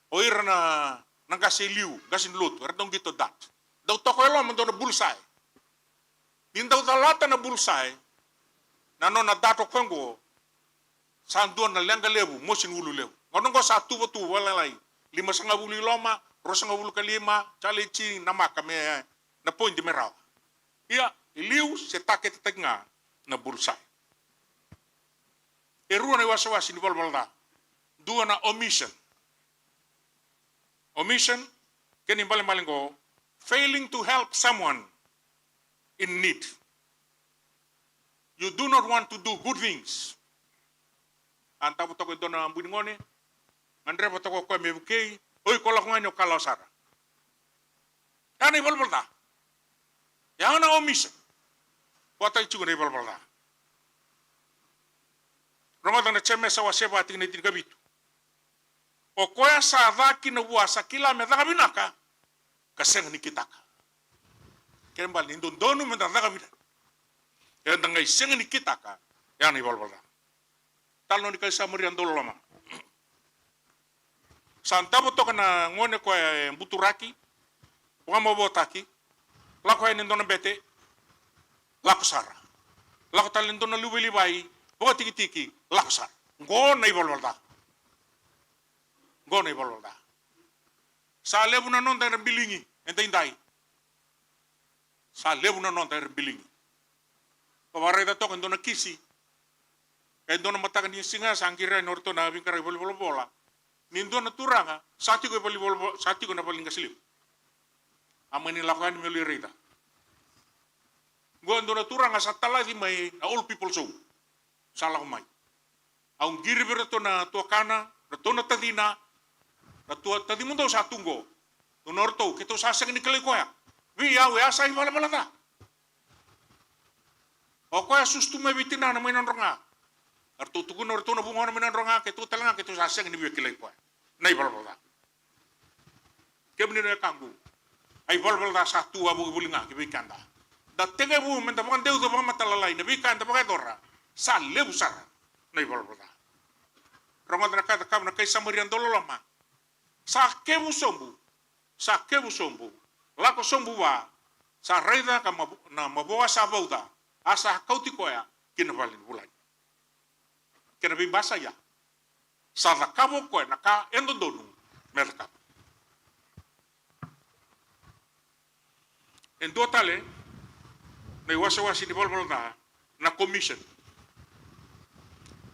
O ira na, na qase e liu, qase ni lotu, era dau qito dart. Dau toka e loma dua na bullseye. Ni dau calata na bullseye, na nona dart o koya oqo, sa dua na leqa levu, mosi ni ulu levu. Gauna oqo sa tuvatuva vakalailai. Limasagavulu i loma, ruasagavulu ka lima, sa lai tini na maka me, na point me rawa. Ia, e liu se target-taki ga na bullseye. E rua na iwasewase ni valavala ca. Dua na omission. Omission, kena ibalebale qo, failing to help someone in need. You do not want to do good things. A davo toka e dua na bui ni gone, gadreva toka o koya me vukei, oi ko lako ga ni o kalawa sara. Ya na ivalavala ca. Ya na omission. Vakataki tiko na ivalavala ca. Rogoca na Jemesa wase va tikina e tinikavitu. O koya sa ca kina vua sa kila me caka vinaka, ka sega ni kitaka. Kena ibalebale ni dodonu meda caka vinaka, eda qai sega ni kitaka, ya na ivalavala ca. Talanoa ni kai Samaria dauloloma. Sa davo toka na gone koya e buturaki, vakamavoataki, lako yani e dua na bete, lako sara. Lako tale e dua na luvelivai, vakatikitiki, lako sara. Qo na ivalavala ca. Qo na ivalavala ca. Sa levu na noda era biligi edaidai. Sa levu na noda era biligi. Au vakaraica toka e dua na kisi. E dua na mataka ni siga sa qiri yani o ratou na veiqaravi valenivolavola ni dua na turaga sa tiko e valenivolavola, sa tiko na vale ni qase levu. A mani lako yani me lai raica. Qo e dua na turaga sa talaci mai na old people's home. Sa lako mai. Au qiri vei iratou na tuakana, ratou na tacina, na tua tacimudou sa tu qo. Tukuna o ratou, keitou sa sega ni kilai koya. Vei au, e a sa ivalavala ca. O koya susu tu mai vei tinana mai Nadroga. Eratou tukuna o ratou na vugona mai Nadroga, keitou tale ga, keitou sa sega ni via kilai koya. Na ivalavala ca. Kemuni na wekaqu, a ivalavala ca sa tu wavokivuli ga ki vei keda. Da tekivu meda vakadeuca vakamatailalai na veika eda vakayacora, sa levu sara na ivalavala ca. Rogoca na ka e cakava na kai Samaria dauloloma. Sa kevu sobu, sa kevu sobu, lako sobu vua, sa raica ka mavo-, na mavoa sa vauca, a sa kauti koya ki na vale ni vulagi. Kena veibasai ya. Sa cakava o koya na ka e dodonu me cakava. E dua tale na iwasewase ni valavala ca, na commission.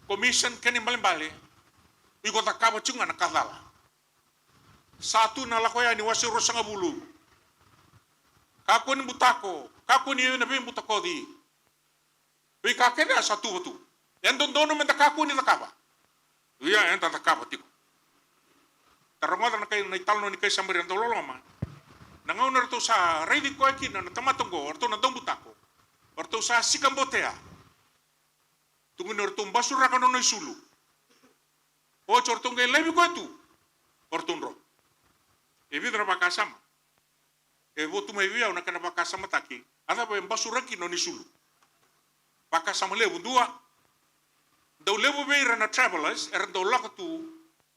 Commission kena ibalebale, iko cakava tiko ga na ka cala. Sa tu na Lako Yani wase ruasagavulu. Kakua ni butako, kakua ni na veibutakoci. Veika kece sa tuva tu. E dodonu meda kakua ni cakava. Ia, eda cakava tiko. Da rogoca na kai, na italanoa ni kai Samaria, dau loloma. Na gauna ratou sa raici koya kina na tamata oqo, o ratou na daubutako. O ratou sa sikabotea. Tukuni o ratou basuraka nona isulu. Oti o ratou qai laivi koya tu. O ratou dro. E vica na vakasama e votu mai vei au na kena vakasamataki. A cava e basuraki nona isulu? Vakasama levu dua. Dau levu vei ira na travelers era dau lako tu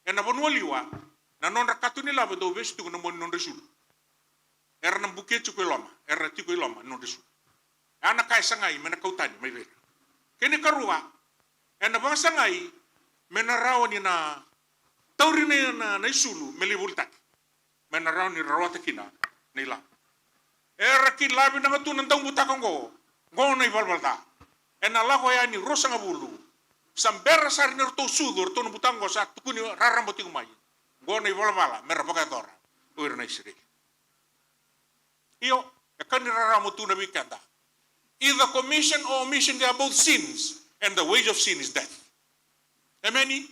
ena vanua liwa, na nodra kato ni lavo e dau vesu tiko na mua ni nodra isulu. Era na buke tiko i loma, era tiko i loma ni nodra isulu. Ya na ka e sagai me na kau tani mai vei ira. Kena ikarua, ena vakasagai me na rawa ni na tauri na, na, na isulu me lai volitaki, me na rawa ni rawata kina na ilavo. Era kila vinaka tu na daubutako oqo, oqo na ivalavala ca. Ena Lako Yani ruasagavulu. Sa bera sara ni ratou sucu o ratou na butako oqo, sa tukuni raraba tiko mai, oqo na ivalavala me ra vakayacora o ira na Isireli. Io, e ka ni rarama tu na vei keda. Either commission or omission, they are both sins, and the wage of sin is death. Emeni?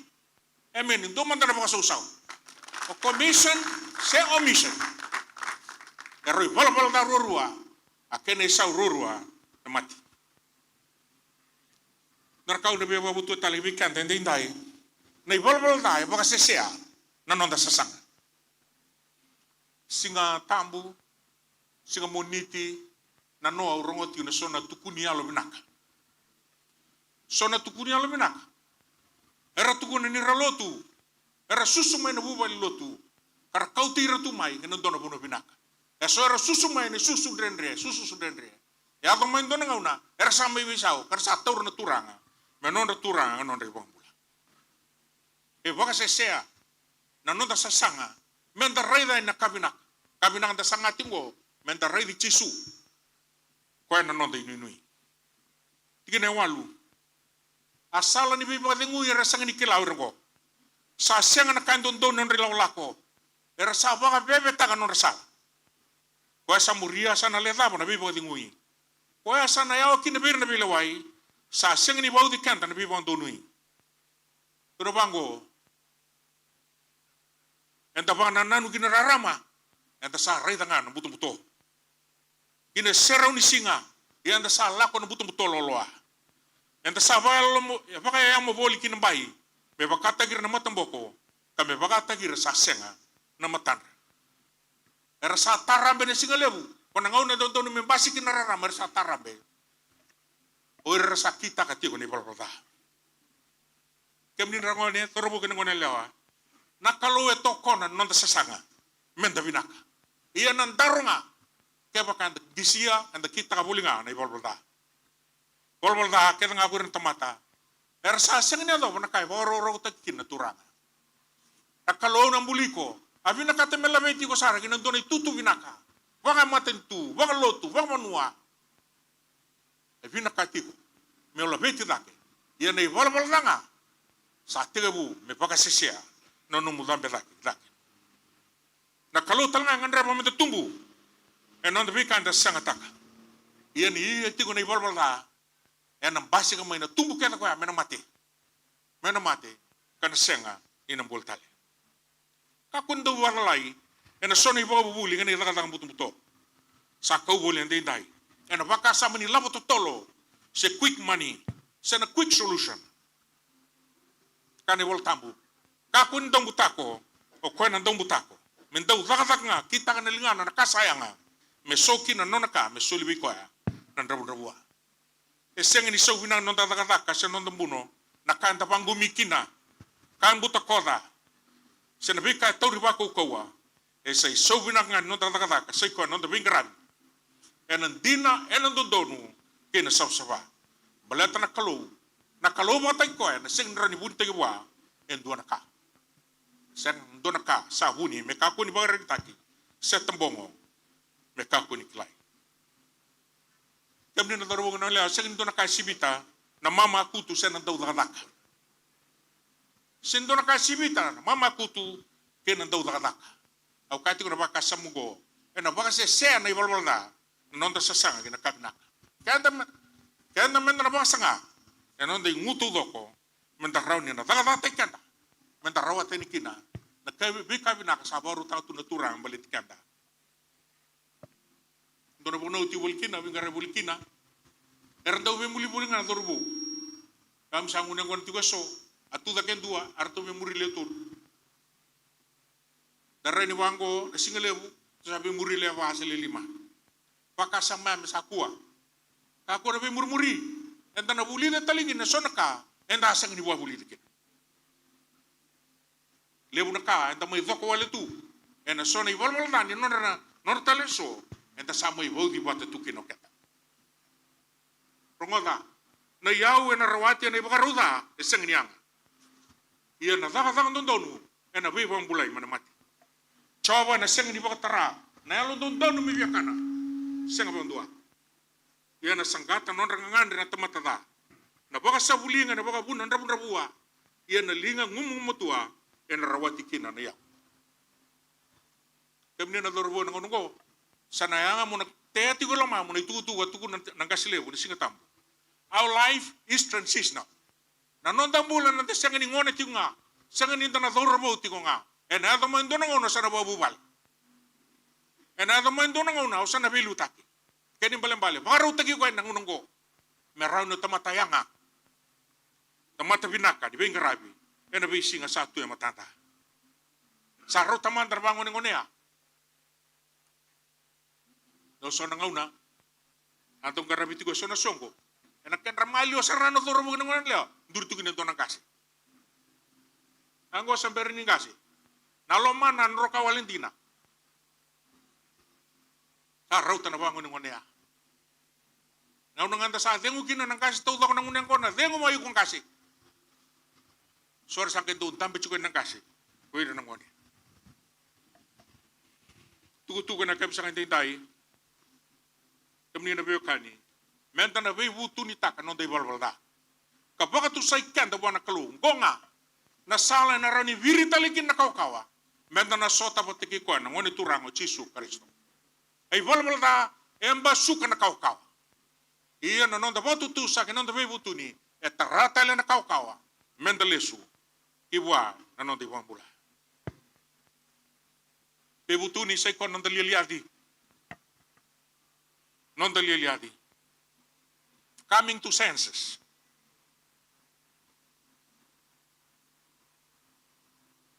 Emeni. Dua mada na vakasausau. O commission se omission, e rau ivalavala ca ruarua, a kena isau ruarua na mate. Na ka au na via vakavotuya tale vei keda edaidai, na ivalavala ca e vakasesea na noda sasaga. Siga Tabu, siga Moniti, nanoa au rogoca tiko na so na tukuni yalo vinaka. So na tukuni yalo vinaka. Era tukuna ni ra lotu, era susu mai na vuvale lotu, ka ra kauti ira tu mai ki na dua na vanua vinaka. E so era susu mai na susu dredre, susu dredre. E yaco mai dua na gauna era sa mai veisau, ka ra sa taura na Turaga me nodra Turaga, nodra iVakabula. E vakasesea na noda sasaga meda raica na ka vinaka. Ka vinaka da saga tiko oqo, meda raici Jisu. Koya na noda inuinui. Tikina e walu. A sala ni veivakacegui era sega ni kila o ira oqo. Sa sega na ka e dodonu na nodra ilakolako. Era sa vakavevetaka na nodra sala. Koya sa muria sa na lecava na veivakacegui. Koya sa na yawa kina vei ira na veilewai. Sa sega ni vauci keda na veivakadonui. Tukuna vaqo, eda vakanananu ki na rarama, eda sa raica ga na butobuto. Ki na serau ni siga, ia eda sa lako na butobuto loaloa. Eda sa vakayalomo-, vakayayamo voli ki na bai, me vakataki ira na mataboko, ka me vakataki ira sa sega na matadra. Era sa tarabe na siga levu, ko na gauna dodonu me basika na rarama, era sa tarabe. O ira era sa kitaka tiko na ivalavala ca. Kemuni na gone, cauravou kei na gone yalewa, na Kalou e tokona na noda sasaga meda vinaka. Ia na daro ga, kevaka eda qisia, eda kitaka voli ga na ivalavala ca. Valavala ca kece ga ko ira na tamata, era sa sega ni yacova na ka e vakarokorokotaki kina na Turaga. Na Kalou na buli iko, a vinakata me laveti iko sara ki na dua na itutu vinaka, vakamatanitu, vakalotu, vakavanua. E vinakati iko me o laveti cake. Ia na ivalavala ca ga sa tekivu me vakasesea na nomu cabe cake, cake. Na Kalou tale ga e gadreva meda tubu ena noda veika eda sagataka. Ia ni ia tiko na ivalavala ca, ena basika mai na tubu kece koya me na mate. Me na mate, ka na sega ni na bula tale. Kakua ni dau vakalai ena so na ivakavuvuli kei na icakacaka butobuto sa kau voli edaidai ena vakasama ni lavo totolo, se quick money, se na quick solution. Kaya na iVola Tabu, kakua ni daubutako o koya na daubutako, me dau cakacaka ga, kitaka na ligana na ka sa yaga, me so kina na nona ka me soli vei koya na dravudravua. E sega ni sau vinaka na noda cakacaka se na noda buno na ka eda vaqumi kina, ka butakoca, se na veika e tauri vakaukauwa. E sa isau vinaka ga ni noda cakacaka sa i koya na noda veiqaravi ena dina, ena dodonu kei na savasava. Baleta na Kalou, na Kalou vakataki koya na sega ni rawa ni vunitaki vua, e dua na ka. Sega, dua na ka sa vuni me kakua ni vakaraitaki, se tabogo me kakua ni kilai. Kemuni na cauravou, na lewa, sega ni dua na ka e sivita na mamakutu se na daucakacaka. Sega ni dua na ka e sivita na mamakutu kei na daucakacaka. Au kaya tiko na vakasamu oqo, ena vakasesea na ivalavala ca na noda sasaga ki na ka vinaka. Keda me, keda meda na vakasaga ena noda igu taucoko, meda rawa ni na cakacakataki keda, meda rawata yani kina na ka, veika vinaka sa vakarautaka tu na Turaga baleti keda. Dua na vanua au tiko voli kina, veiqaravi voli kina, era dau veimuri voli ga na cauravou. Keimami sa gunu yaqona tiko eso, a tucake e dua, a ratou veimuri lewe tolu. Da rai ni vaqo na siga levu, sa veimuri lewe va se lewe lima. Vakasama me sa kua. Kakua na veimurimuri, eda na vulica tale kina eso na ka eda a sega ni vakavulica kina. Levu na ka eda mai coko wale tu ena so na ivalavala ca ni nodra, nodra tale eso, eda sa mai vauci vata tu kina o keda. Rogoca, na iyau ena rawati ena ivakarau ca e sega ni yaga. Ia na cakacaka dodonu ena veivakabulai mai na mate. Jiova ena sega ni vakatara na yalododonu me viakana. Sega vakadua. Ia na saqata nodra gagadre na tamata ca. Na vakasavuliga ena vakavuna dravudravua. Ia na liga gumugumatua ena rawati kina na iyau. Kemuni na cauravou, ena gauna oqo sa na yaga mo na tea tiko e loma mo na itukutuku a tukuna na qase levu ni Siga Tabu. Our life is transitional. Na noda bula eda sega ni gone tiko ga, sega ni da na cauravou tiko ga. Ena yaco mai dua na gauna sa na vakavuvale. Ena yaco mai dua na gauna au sa na veiliutaki. Kena ibalebale, vakarautaki koya ena gauna oqo me rawa ni o tamata yaga, tamata vinaka ni veiqaravi ena veisiga sa tu e matada. Sa rauta mada na vagonegonea. Dau so na gauna a dau qaravi tiko eso na soqo ena kedra maliwa sara na cauravou kei na gone yalewa, duri tiko kina e dua na qase. A qo sa bera ni qase, na lomana a droka wale dina. Sa rauta na vagonegonea. Gauna ga da sa cegu kina na qase taucoko, na gunu yaqona, cegu mai iko qase. So era sa qai dau dabe tiko na qase ko ira na gone. Tukutuku ena yakavi saka edaidai, kemuni na veiwekani, meda na veivutunitaka na noda ivalavala ca ka vakatusai keda vua na Kalou. Oqo ga na sala ena rawa ni viri tale kina na kawakawa, meda na sota vata kei koya na Gone Turaga o Jisu Karisito. A ivalavala ca e basuka na kawakawa. Ia na noda vakatutusa kei na noda veivutuni e tara tale na kawakawa meda lesu ki vua na noda iVakabula. Veivutuni sa i koya na noda lialiaci. Noda lialiaci. Coming to senses.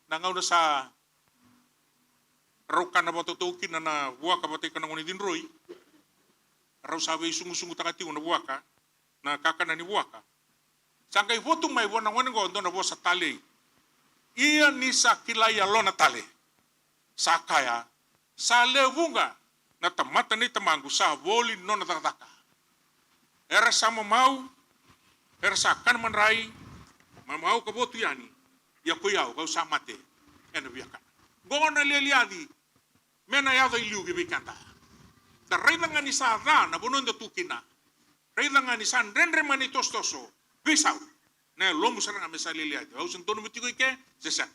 Na gauna sa rau kana vakataucoko kina na vuaka vata kei na gone cidroi, rau sa veisugusugu taka tiko na vuaka, na kakana ni vuaka. Sa qai votu mai vua na gone oqo dua na vosa talei. Ia ni sa kilai yalona tale, sa kaya, sa lewe vuqa na tamata nei tamaqu sa voli ni nona cakacaka. Era sa mamau, era sa kana madrai, mamau ka votu yani. Ia ko i au, ka'u sa mate ena viakana. Oqo na lialiaci me na yaco i liu ki vei keda. Da raica ga ni sa ca na vanua da tu kina. Raica ga ni sa dredre mai na itosotoso, veisau. Na yalomu sara ga me sa lialiaci. Au se dodonu meu tiko i ke se sega?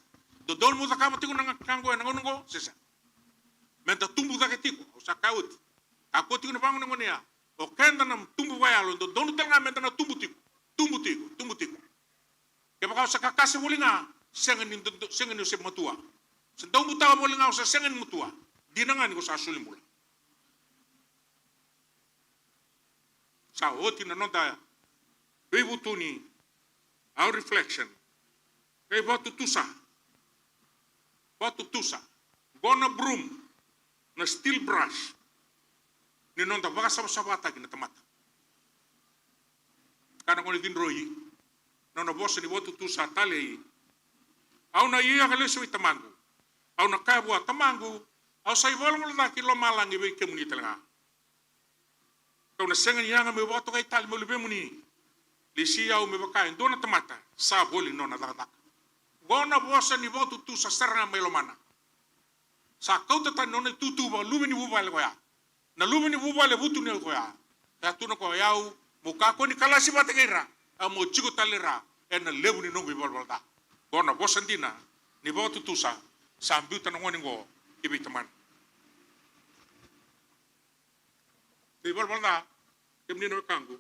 Dodonu meu cakava tiko na ka oqo ena gauna oqo se sega? Meda tubu cake tiko. Au sa kaya oti, kakua tiko na vagonegonea. O keda na tubu vakayalo, dodonu tale ga meda na tubu tiko. Tubu tiko, tubu tiko. Kevaka o sa kakase voli ga, sega ni do-, do-, sega ni o se matua. Se dau butaka voli ga, o sa sega ni matua. Dina ga ni ko sa soli bula. Sa oti na noda veivutuni, our reflection. Qai vakatutusa. Vakatutusa. Qo na broom, na steel brush ni noda vakasavasavataki na tamata. Ka na gone cidroi, nona vosa ni vakatutusa talei. Au na ia ka lesu vei tamaqu. Au na kaya vua, tamaqu, au sa ivalavala ca ki lomalagi vei kemuni tale ga. Ka'u na sega ni yaga meu vakatokai tale meu luvemuni. Lesi au me vaka e dua na tamata sa voli nona cakacaka. Qo na vosa ni vakatutusa sara ga mai lomana. Sa kauta tani na nona itutu vakaluve ni vuvale koya. Na luve ni vuvale vutuniyau koya. Sa tukuna o koya, o yau meu kakua ni kalasi vata kei ira, au meu tiko tale ira ena levu ni noqu ivalavala ca. Qo na vosa dina ni vakatutusa sa biuta na gone qo ki vei tamana. Na ivalavala ca, kemuni na wekaqu,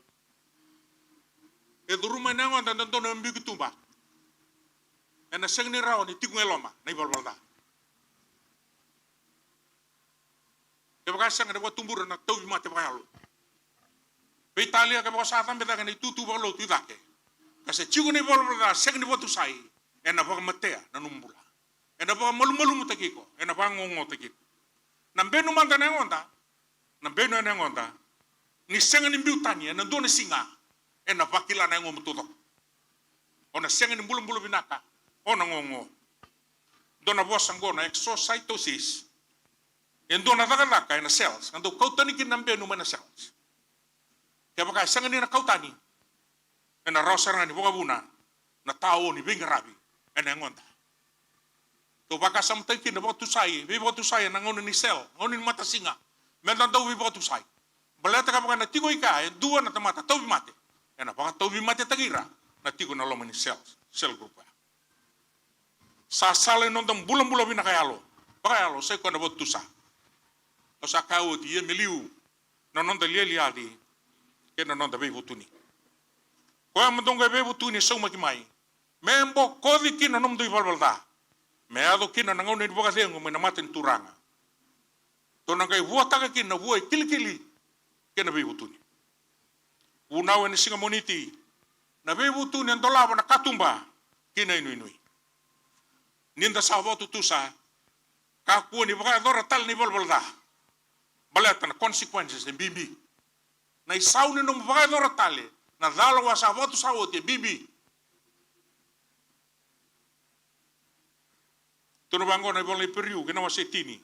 e curuma ena yagoda e dodonu me biu ki tuba. Ena sega ni rawa ni tiko ga e loma na ivalavala ca. Kevaka e sega, ena vakatubura na tauvimate vakayalo. Veitalia, kevaka o sa cabe cake na itutu vakalotu i cake ka se tiko na ivalavala ca sega ni vakatusai, ena vakamatea na nomu bula. Ena vakamalumalumutaki iko, ena vakagogoataki iko. Na benu mada ena yagoda, na benu ena yagoda, ni sega ni biu tani ena dua na siga, ena vakila na yagomu taucoko. O na sega ni bulabula vinaka, o na gogo. Dua na vosa qo na exocytosis. E dua na cakacaka ena cells, ka dau kau tani kina na benu mai na cells. Kevaka e sega ni na kau tani, ena rawa sara ga ni vakavuna na tao ni veiqaravi ena yagoda. Tou vakasamataki kina na vakatusai, veivakatusai ena gauna ni cell, gauna ni matasiga. Meda dau veivakatusai. Baleta kevaka ena tiko i kea e dua na tamata tauvimate, ena vakatauvimatetaki ira na tiko ena loma ni cell, cell group ya. Sa sala ni noda bulabula vinaka yalo, vakayalo, sai koya na vakatutusa. Au sa kaya oti, ia me liu na noda lialiaci kei na noda veivutuni. Koya mada qo e veivutuni e saumaki mai me bokoci kina na nomudou ivalavala ca, me yaco kina na gauna ni vakacegu mai na mata ni Turaga. Tou na qai vuataka kina na vua e kilikili kei na veivutuni. Vunau ena siga Moniti, na veivutuni e dolava na katuba ki na inuinui. Ni da sa vakatutusa, kakua ni vakayacora tale na ivalavala ca. Baleta na consequences e bibi. Na isau ni nomu vakayacora tale na cala o a sa vakatusa oti e bibi. Tukuna vaqo na ivola i Iperiu kei na wase tini,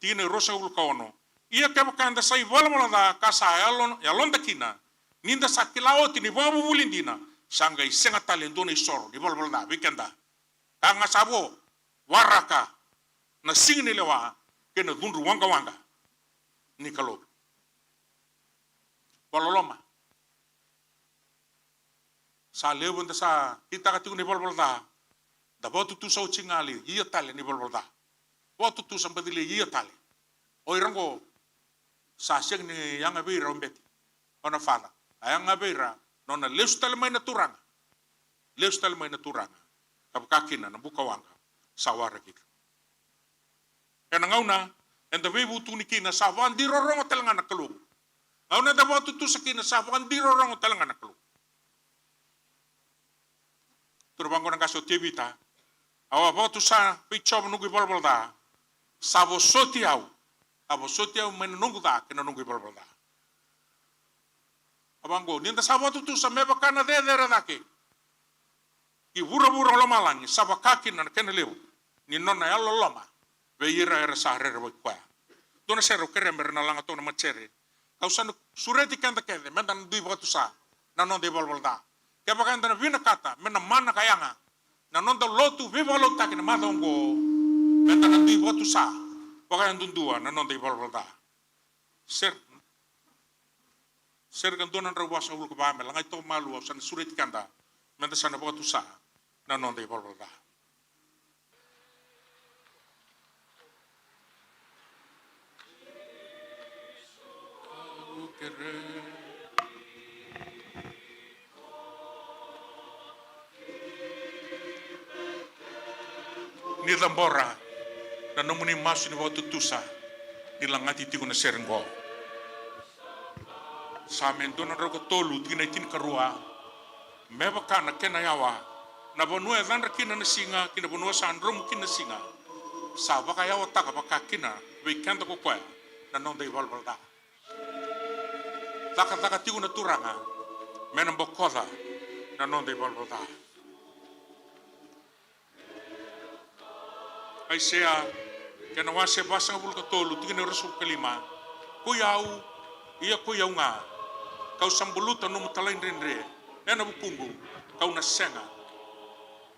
tikina e ruasagavulu ka ono. Ia kevaka eda sa ivalavala ca ka sa yalo, yaloda kina, ni da sa kila oti na ivakavuvuli dina, sa qai sega tale e dua na isoro ni valavala ca vei keda. Ka ga sa vo, waraka na siga ni lewa kei na cudru waqawaqa ni Kalou. Vakaloloma. Sa levu eda sa kitaka tiko na ivalavala ca. Da vakatutusa oti ga lai ia tale na ivalavala ca. Vakatutusa baci lai ia tale. O ira qo sa sega ni yaga vei ira o bete, o na fala. A yaga vei ira na nona lesu tale mai na Turaga. Lesu tale mai na Turaga. Ka vaka kina na buka waqa sa waraki ira. Ena gauna eda veivutuni kina sa vakadirorogo tale ga na Kalou. Gauna eda vakatutusa kina sa vakadirorogo tale ga na Kalou. Tukuna vaqo na qase o Tevita, au a vakatusa vei Jiova na noqu ivalavala ca. Sa vosoti au. A vosoti au mai na noqu ca kei na noqu ivalavala ca. A vaqo, ni da sa vakatutusa me vaka na cecere cake ki vuravura o lomalagi, sa vaka kina na kena levu ni nona yalololoma vei ira era sa rerevaki koya. Dua na sere au kerea me ra na laga toka na matasere. Kau sa na sureti keda kece me da na dui vakatusa na noda ivalavala ca. Kevaka eda na vinakata me na mana ka yaga na noda lotu veivakalotutaki na macawa oqo, me da na dui vakatusa vakayadudua na noda ivalavala ca. Sere, sere ka dua na drau vasagavulu ka va me lagai toka malua, au sa na sureti keda me da sa na vakatusa na noda ivalavala ca. Ni cabora na nomuni masu ni vakatutusa ni lagati tiko na sere qo. Same dua na drau ka tolu, tikina e tinikarua. Me vaka na kena yawa, na vanua e cadra kina na siga ki na vanua sa dromu kina na siga, sa vakayawataka vaka kina vei keda ko koya na noda ivalavala ca. Cakacaka tiko na Turaga me na bokoca na noda ivalavala ca. Aisea, kena wase vasagavulu ka tolu, tikina e ruasagavulu ka lima. Koi au, ia koi au ga, kau sa buluta nomu talaidredre ena vukuqu, kau na sega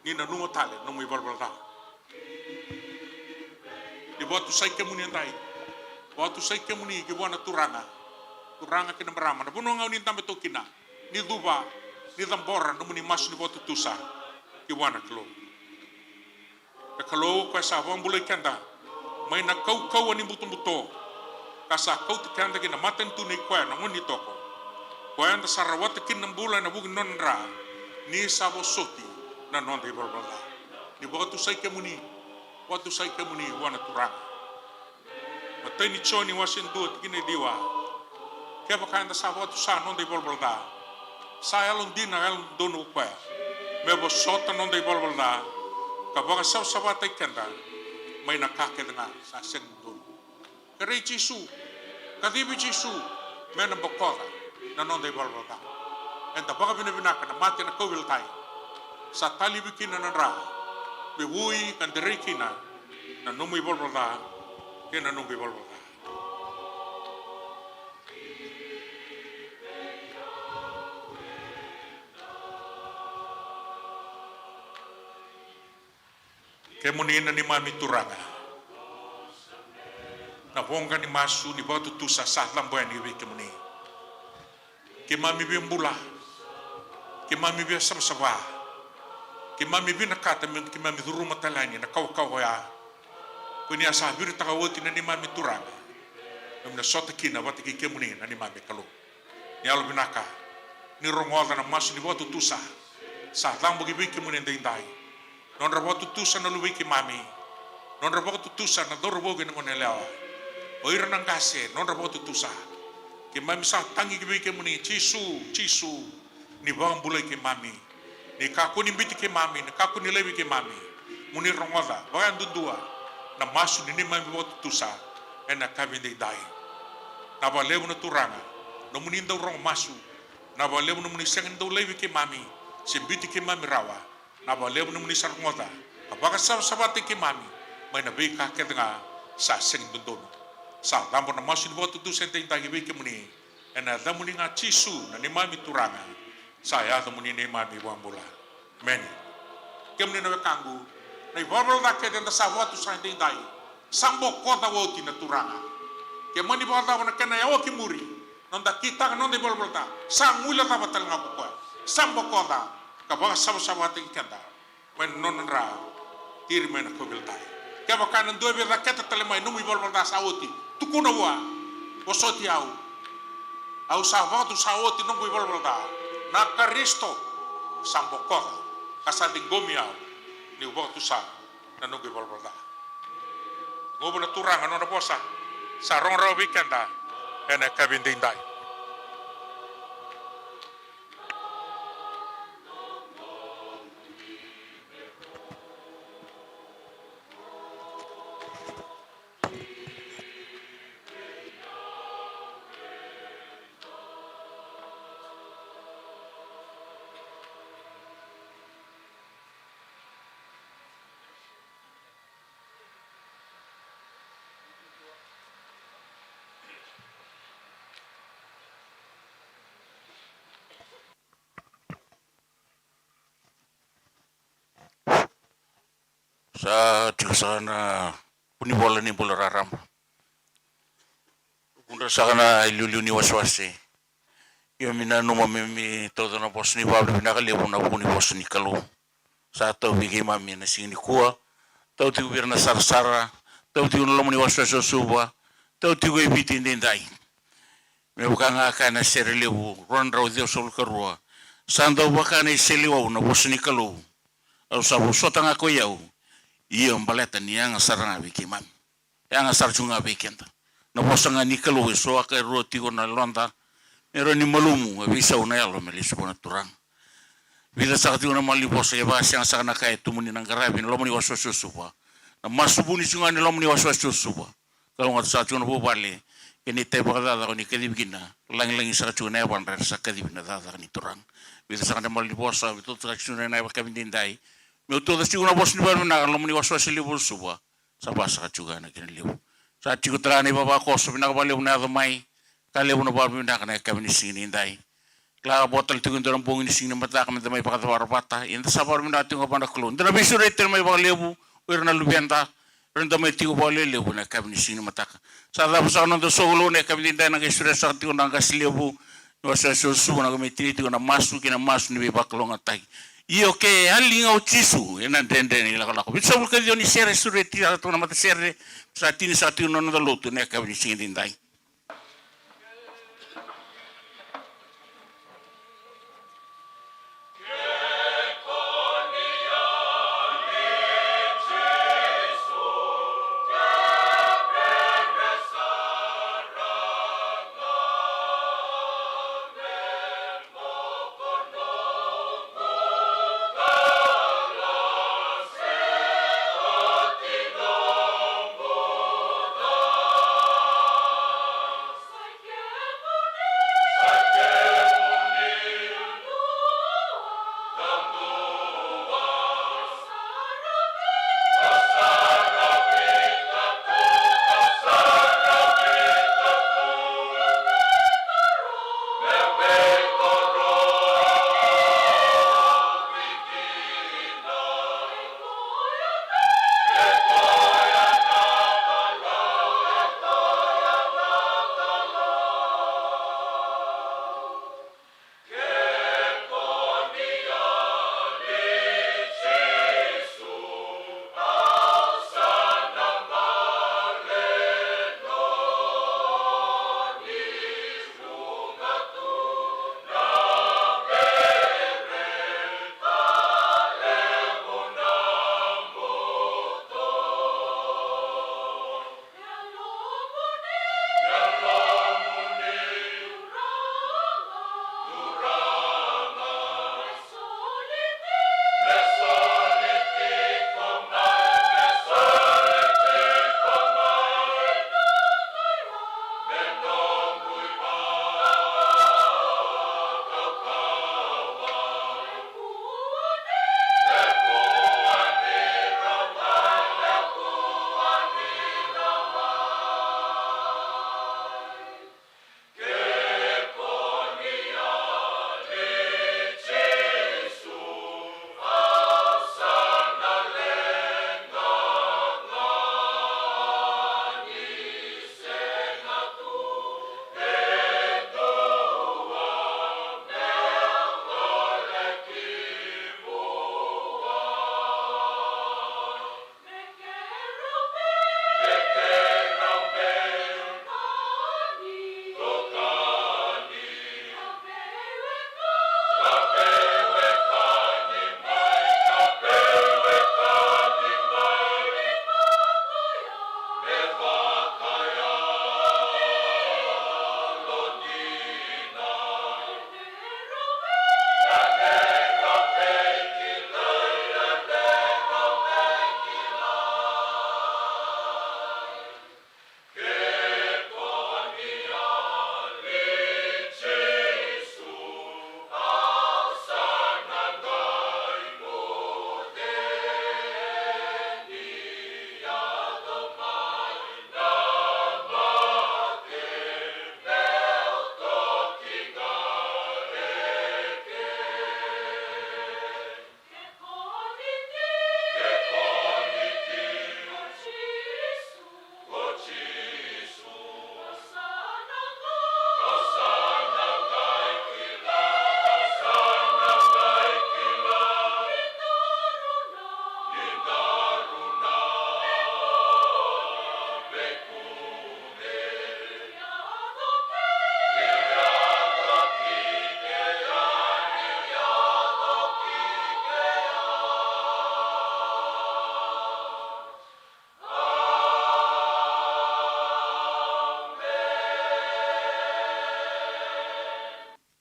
ni nanuma tale na nomu ivalavala ca. Ni vakatusai kemuni edai. Vakatusai kemuni ki vua na turaga. Turaga kei na marama, na vanua ga o ni dabe toka kina, ni cuva, ni cabora na nomuni masu ni vakatutusa ki vua na Kalou. Na Kalou o koya sa vakabulai keda mai na kaukauwa ni butobuto, ka sa kauti keda ki na matanitu nei koya na Gone ni Toko. Koya eda sa rawata kina na bula ena vuku ni nona dra, ni sa vosoti na noda ivalavala ca. Ni vakatusai kemuni, vakatusai kemuni vua na Turaga. Matai ni Joni wase dua tikina e ciwa. Kevaka eda sa vakatusa noda ivalavala ca, sa yalodina, yalododonu o koya me vosota noda ivalavala ca, ka vakasavasavataki keda mai na ka kece ga sa sega ni dodonu. Kerei Jisu, kacivi Jisu me na bokoca na noda ivalavala ca. Eda vakavinavinaka na mate ena kauveilatai, sa talevi kina na dra me vui ka derei kina na nomu ivalavala ca kei na noqu ivalavala ca. Kemuni na neimami Turaga, na voqa ni masu ni vakatutusa sa cabo yani vei kemuni. Keimami via bula, keimami via savasava, keimami vinakata me keimami curuma tale yani na kawakawa oya ko ni a sa viritaka oti na neimami Turaga, me na sota kina vata kei kemuni na neimami Kalou. Ni yalovinaka, ni rogoca na masu ni vakatutusa sa cabo ki vei kemuni edaidai. Nodra vakatutusa na luvei keimami, nodra vakatutusa na cauravou kei na goneyalewa, o ira na qase, nodra vakatutusa. Keimami sa tagi ki vei kemuni, Jisu, Jisu, ni vakabulai keimami, ni kakua ni biuti keimami, ni kakua ni laivi keimami. Mo ni rogoca vakayadudua na masu ni neimami vakatutusa ena yakavi edaidai. Na vakalevu na Turaga nomuni dau rogo masu, na vakalevu nomuni sega ni dau laivi keimami se biuti keimami rawa. Na vakalevu nomuni sa rogoca ka vakasavasavataki keimami mai na veika kece ga sa sega ni dodonu. Sa cabo na masu ni vakatutusa edaidai ki vei kemuni, ena yacamuni ga Jisu na neimami Turaga, sa yacamuni neimami iVakabula. Emeni. Kemuni na wekaqu, na ivalavala ca kece eda sa vakatusa edaidai, sa bokoca oti na Turaga. Ke mani vakacava na kena yawa ki muri, noda kitaka noda ivalavala ca, sa guilecava tale ga ko koya. Sa bokoca ka vakasavasavataki keda mai na nona dra, tiri mai na kauveilatai. Kevaka na dua e via caketa tale mai nomu ivalavala ca sa oti, tukuna vua, vosoti au. Au sa vakatusa oti noqu ivalavala ca. Na Karisito sa bokoca ka sa ciqomi au niu vakatusa na noqu ivalavala ca. Guva na Turaga nona vosa sa rogo rawa vei keda ena yakavi edaidai. Sa tiko saka na vunivola ni bula raraba. Vukudra saka na iliuliu ni wasewase. Io, mi nanuma me mi tauca na vosa ni vakavinavinaka levu na vuku ni vosa ni Kalou. Sa tau vei keimami ena siga nikua, tau tiko vei ira na sarasara, tau tiko na loma ni wasewase o Suva, tau tiko e Viti edaidai. Me vaka ga kaya na sere levu rua na drau ciwasagavulu ka rua, sa dau vaka na iseleiwau na vosa ni Kalou. Au sa vosota ga ko i au, io baleta ni yaga sara ga vei keimami. Yaga sara tu ga vei keda. Na vosa ga ni Kalou e soaka e rua tiko na yaloda, me rawa ni malumu, e veisau na yalo me lesu vua na Turaga. Vica saka tiko na malanivosa, e vakasega saka na ka e tumuni na qaravi ena loma ni wasewase o Suva. Na masu vuni tiko ga ni loma ni wasewase o Suva. Kalougata saka tiko na vuvale, kei na itavi vakacakacaka o ni kacivi kina, lagilagi saka tiko na yavadra era sa kacivi na cakacaka ni Turaga. Vica saka na malanivosa, vica saka tiko na yakavi edaidai. Meu tauca tiko na vosa ni vakavinavinaka ena loma ni wasewase levu o Suva. Sa va saka tiko ga na kena levu. Sa tiko tale ga na ivavakoso, vinaka vakalevu na yaco mai. Ka levu na vakavinavinaka na yakavi ni siga nidai. Kila, vo tale tiko e dua na bogi ni siga ni mataka me da mai vakacavara vata. Ia da sa vakavinaka tiko ga vua na Kalou. Da na veisureti tale mai vakalevu o ira na luveda, ira da mai tiko vakalelevu ena yakavi ni siga ni mataka. Sa cava saka na noda sokalou ena yakavi edaidai, na qai sureta saka tiko na qase levu ni wasewase o Suva, na qai mai tinia tiko na masu kei na masu ni veivakalougatataki. Io, ke yali ga o Jisu, ena dredre na ilakolako. Vitusagavulu ka ciwa ni sere sureti saka tiko na matasere, sa tinia saka tiko na noda lotu ena yakavi ni siga edaidai.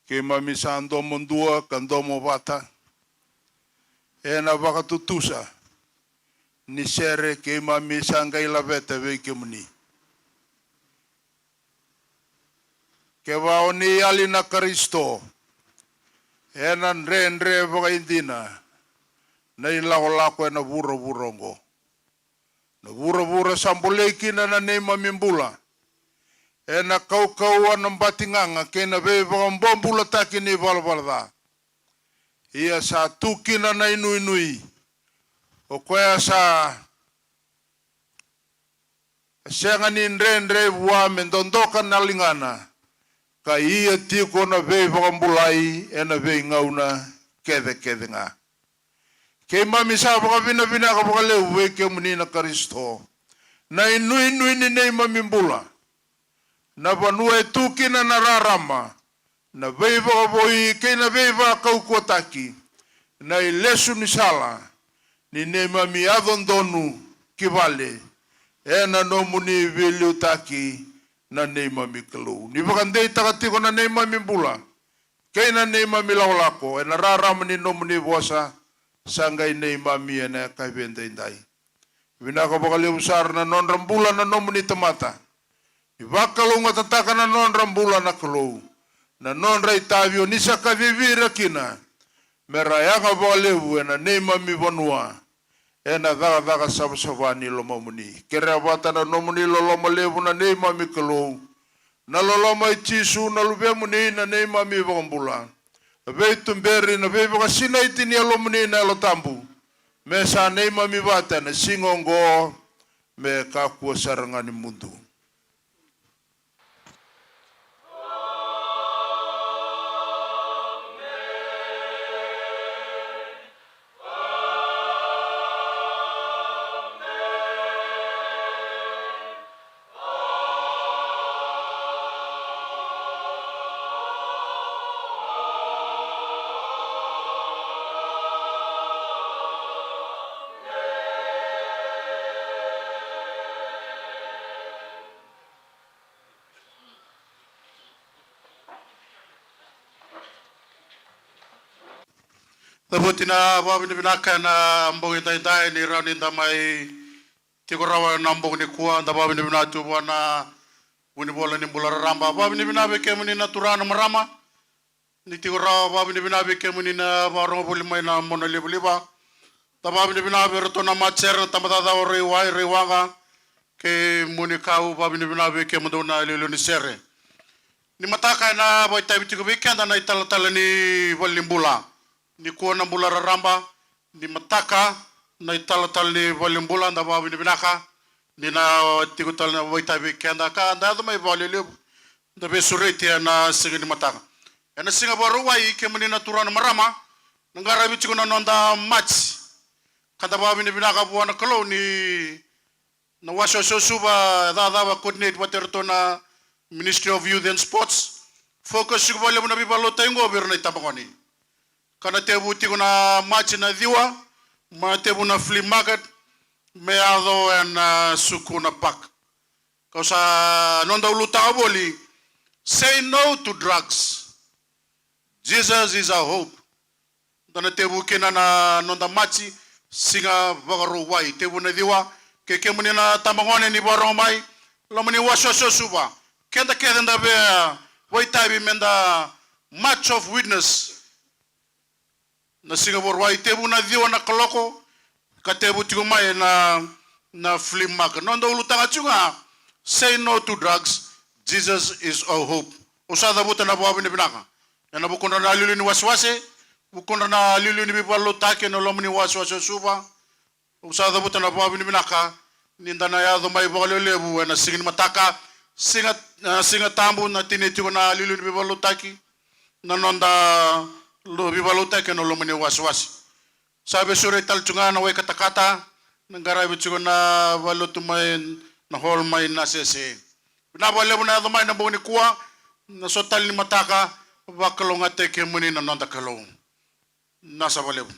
Keimami sa domo dua ka domo vata ena vakatutusa ni sere keimami sa qai laveta vei kemuni. Kevaka o ni yali na Karisito, ena dredre vakaidina na ilakolako ena vuravura oqo. Na vuravura sa bolei kina na neimami bula ena kaukauwa na batigaga kei na veivakabobulataki ni valavala ca. Ia sa tu kina na inuinui, o koya sa sega ni dredre vua me dodoka na ligana, ka ia tiko na veivakabulai ena veigauna kecekece ga. Keimami sa vakavinavinaka vakalevu vei kemuni na Karisito, na inuinui ni neimami bula, na vanua e tu kina na rarama, na veivakavoui kei na veivakaukauwataki, na ilesu ni sala ni neimami yaco donu ki vale, ena nomuni veiliutaki na neimami Kalou. Ni vakadeitaka tiko na neimami bula kei na neimami lakolako ena rarama ni nomuni vosa, sa qai neimami ena yakavi edaidai. Vinaka vakalevu sara na nodra bula na nomuni tamata. Ni vakalougatataka na nodra bula na Kalou, na nodra itavi o ni sa kacivi ira kina, me ra yaga vakalevu ena neimami vanua, ena cakacaka savasava ni lomamuni. Kerea vata na nomuni loloma levu na neimami Kalou, na loloma i Jisu na Luvemuni na neimami Vakabula, na veituberi, na veivakasinaiti ni Yalomuni na Yalo Tabu, me sa neimami vata ena siga oqo, me kakua sara ga ni mudu. Cavuti na vakavinavinaka ena bogi edaidai ni rawa ni da mai tiko rawa ena bogi nikua, da vakavinavinaka tu vua na vunivola ni bula raraba. Vakavinavinaka vei kemuni na turaga na marama, ni tiko rawa, vakavinavinaka vei kemuni na vakarogo voli mai na monalivaliva. Da vakavinavinaka vei iratou na matasere, na tabacakacaka o Raiwai, Raiwaqa kei Munikau, vakavinavinaka vei kemudou na iliuliu ni sere. Ni mataka ena vakaitavi tiko vei keda na italatala ni valenibula. Nikua na bula raraba, ni mataka na italatala ni valenibula, da vakavinavinaka ni na tiko tale na vakaitavi vei keda ka da yaco mai vakalelevu, da veisureti ena siga ni mataka. Ena siga Vakarauwai, kemuni na turaga na marama, na qaravi tiko na noda maji. Ka da vakavinavinaka vua na Kalou ni na wasewase o Suva, e cakacaka coordinate vata iratou na Ministry of Youth and Sports. Focus tiko vakalevu na veivakalotutaki oqo vei ira na itabagone. Ka na tevu tiko na maji na ciwa, mai na tevu na flea market, me yaco ena Sukuna Park. Kau sa noda ulutaga voli, say no to drugs. Jesus is our hope. Da na tevu kina na noda maji, siga Vakarauwai, tevu na ciwa, kei kemuni na tabagone ni vakarogo mai, loma ni wasewase o Suva. Keda kece da via vakaitavi meda March of Witness. Na siga Vakarauwai, tevu na ciwa na kaloko, ka tevu tiko mai na, na flea market. Noda ulutaga tiko ga, say no to drugs, Jesus is our hope. Au sa cavuta na vakavinavinaka ena vukudra na iliuliu ni wasewase, vukudra na iliuliu ni veivakalotutaki ena loma ni wasewase o Suva. Au sa cavuta na vakavinavinaka ni da na yaco mai vakalelevu ena siga ni mataka, siga, na Siga Tabu, na tini tiko na iliuliu ni veivakalotutaki, na noda lo-, veivakalotutaki ena loma ni wasewase. Sa veisureti tale tu ga na wai katakata, na qaravi tiko na valelotu mai na hall mai Nasese. Vinaka vakalevu na yaco mai na bogi nikua, na so tale ni mataka, vakalougatataki kemuni na noda Kalou. Nasa vakalevu.